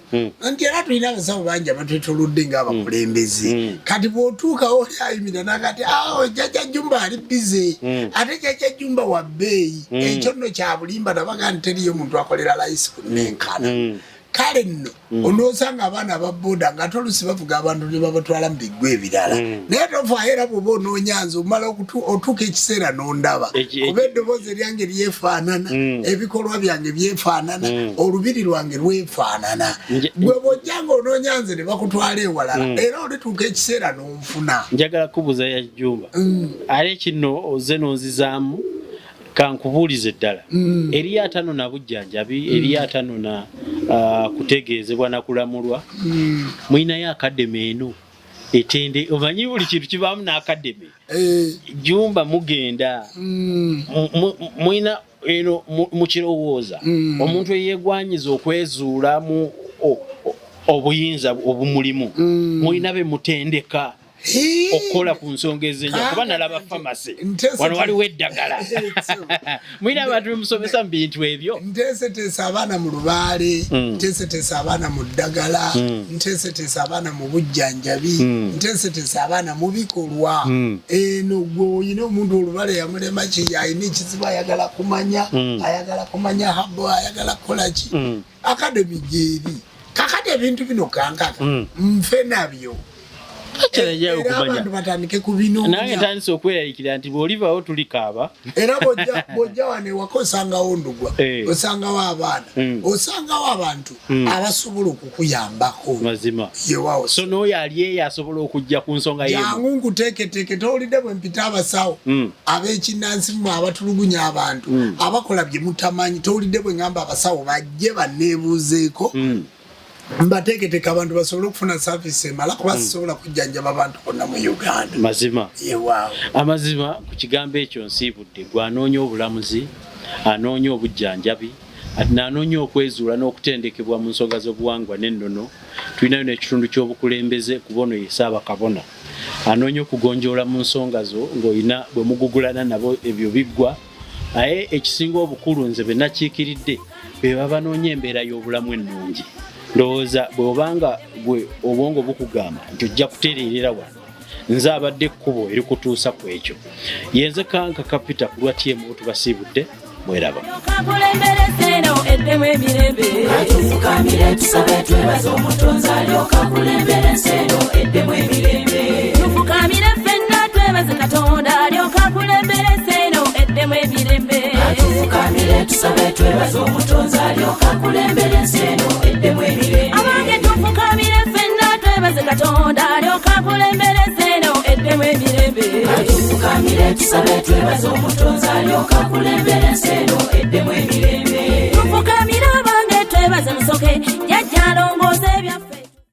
nti era tulina abasawo bangi abatwetolodde ng'abakulembeze. Kati bw'otuukawo, oli ayimira nakati awo Jjajja Jumba ali busy, ate Jjajja Jumba wa bbeeyi. Ekyo nno kya bulimba. Nabaga nti teriyo muntu akolera layisi ku nenkana. Kale nno onoosanga abaana aba boda nga ate olusi bavuga abantu ne babatwala mu biggwa ebirala. Naye tofaayo, era bw'oba onoonya nze, omala otuuka ekiseera n'ondaba, kuba eddoboozi eryange lyefaanana, ebikolwa byange byefaanana, olubiri lwange lwefaanana. Gwe bw'ojja nga onoonya nze ne bakutwala ewalala, era olituuka ekiseera n'onfuna. Njagala kubuuza ya Jumba, ate kino ozze n'onzizaamu, kankubuulize ddala. Eriyo atanona bujjanjabi, eriyo atanona kutegeezebwa na kulamulwa. Mulinayo academy eno etende? Omanyi buli kintu kibaamu n'academy. Jumba mugenda mulina eno mukirowooza omuntu eyeegwanyiza okwezuulamu obuyinza obumulimu, mulina be mutendeka okukola ku nsonga ezenja? Kuba nalaba pharmacy wano, waliwo eddagala. Mulina abantu bemusomesa mu bintu ebyo? Nteeseteese abaana mu lubaale, nteeseteese abaana mu ddagala, nteeseteese abaana mu bujjanjabi, nteeseteese abaana mu bikolwa. Eno gwe oyina omuntu olubale yamulema ki, alina ekizibu, ayagala kumanya, ayagala kumanya habo, ayagala kukola ki, academy gyeri. Kakati ebintu bino, Kankaka, nfe nabyo. Kyerajja Era okumanya. abantu batandike Nange kubinoonya. ntandise okweraliikirira nti bw'olivaawo tulikaaba. Era bw'ojja wano ewaka, osangawo ndugwa, osangawo abaana, osangawo abantu abasobola okukuyambako. Mazima. Yewawo. So n'oyo ali eyo asobola okujja ku nsonga y'emu. Jangu nkuteeketeeke. Towulidde bwe mpita abasawo ab'ekinnansi, mmwe abatulugunya abantu, abakola bye mutamanyi? Towulidde bwe ŋŋamba abasawo bajje banneebuuzeeko? Mbateeketeeke abantu basobole okufuna service emala, kuba sisobola kujjanjaba abantu bonna mu Uganda. Mazima. Yewaawo. Amazima, ku kigambo ekyo nsiibudde. Gwe anoonya obulamuzi, anoonya obujjanjabi, ate n'anoonya okwezuula n'okutendekebwa mu nsonga z'obuwangwa n'ennono, tulinayo n'ekitundu ky'obukulembeze, kuba ono ye Ssaabakabona. Anoonya okugonjoola mu nsonga zo ng'olina bwe mugugulana nabo, ebyo biggwa. Naye ekisinga obukulu, nze be nakiikiridde be babanoonya embeera y'obulamu ennungi. Ndowooza bw'obanga gwe obwongo bukugamba nti ojja kutereerera wano, nze abadde ekkubo erikutuusa ku ekyo. Yenze Kanka Kapita ku lwa TMO, tubasiibudde, mweraba. Kakulembere eno eddemu emirembe. Tufukamire tusabe twebaze Omutonzi alyoka akulembera ensi eno eddemu emirembe. Tufukamire ffenna twebaze Katonda alyoka akulembere eno eddemu emirembe. Tufukamire tusabe twebaze Omutonzi alyoka akulembera ensi eno eddemu emirembe. Abange, tufukamire ffenna twebaze Katonda alyoka akulembere eno eddemu emirembe. Tufukamire tusabe twebaze Omutonzi alyoka akulembera ensi eno eddemu emirembe. Tufukamire abange twebaze Musoke.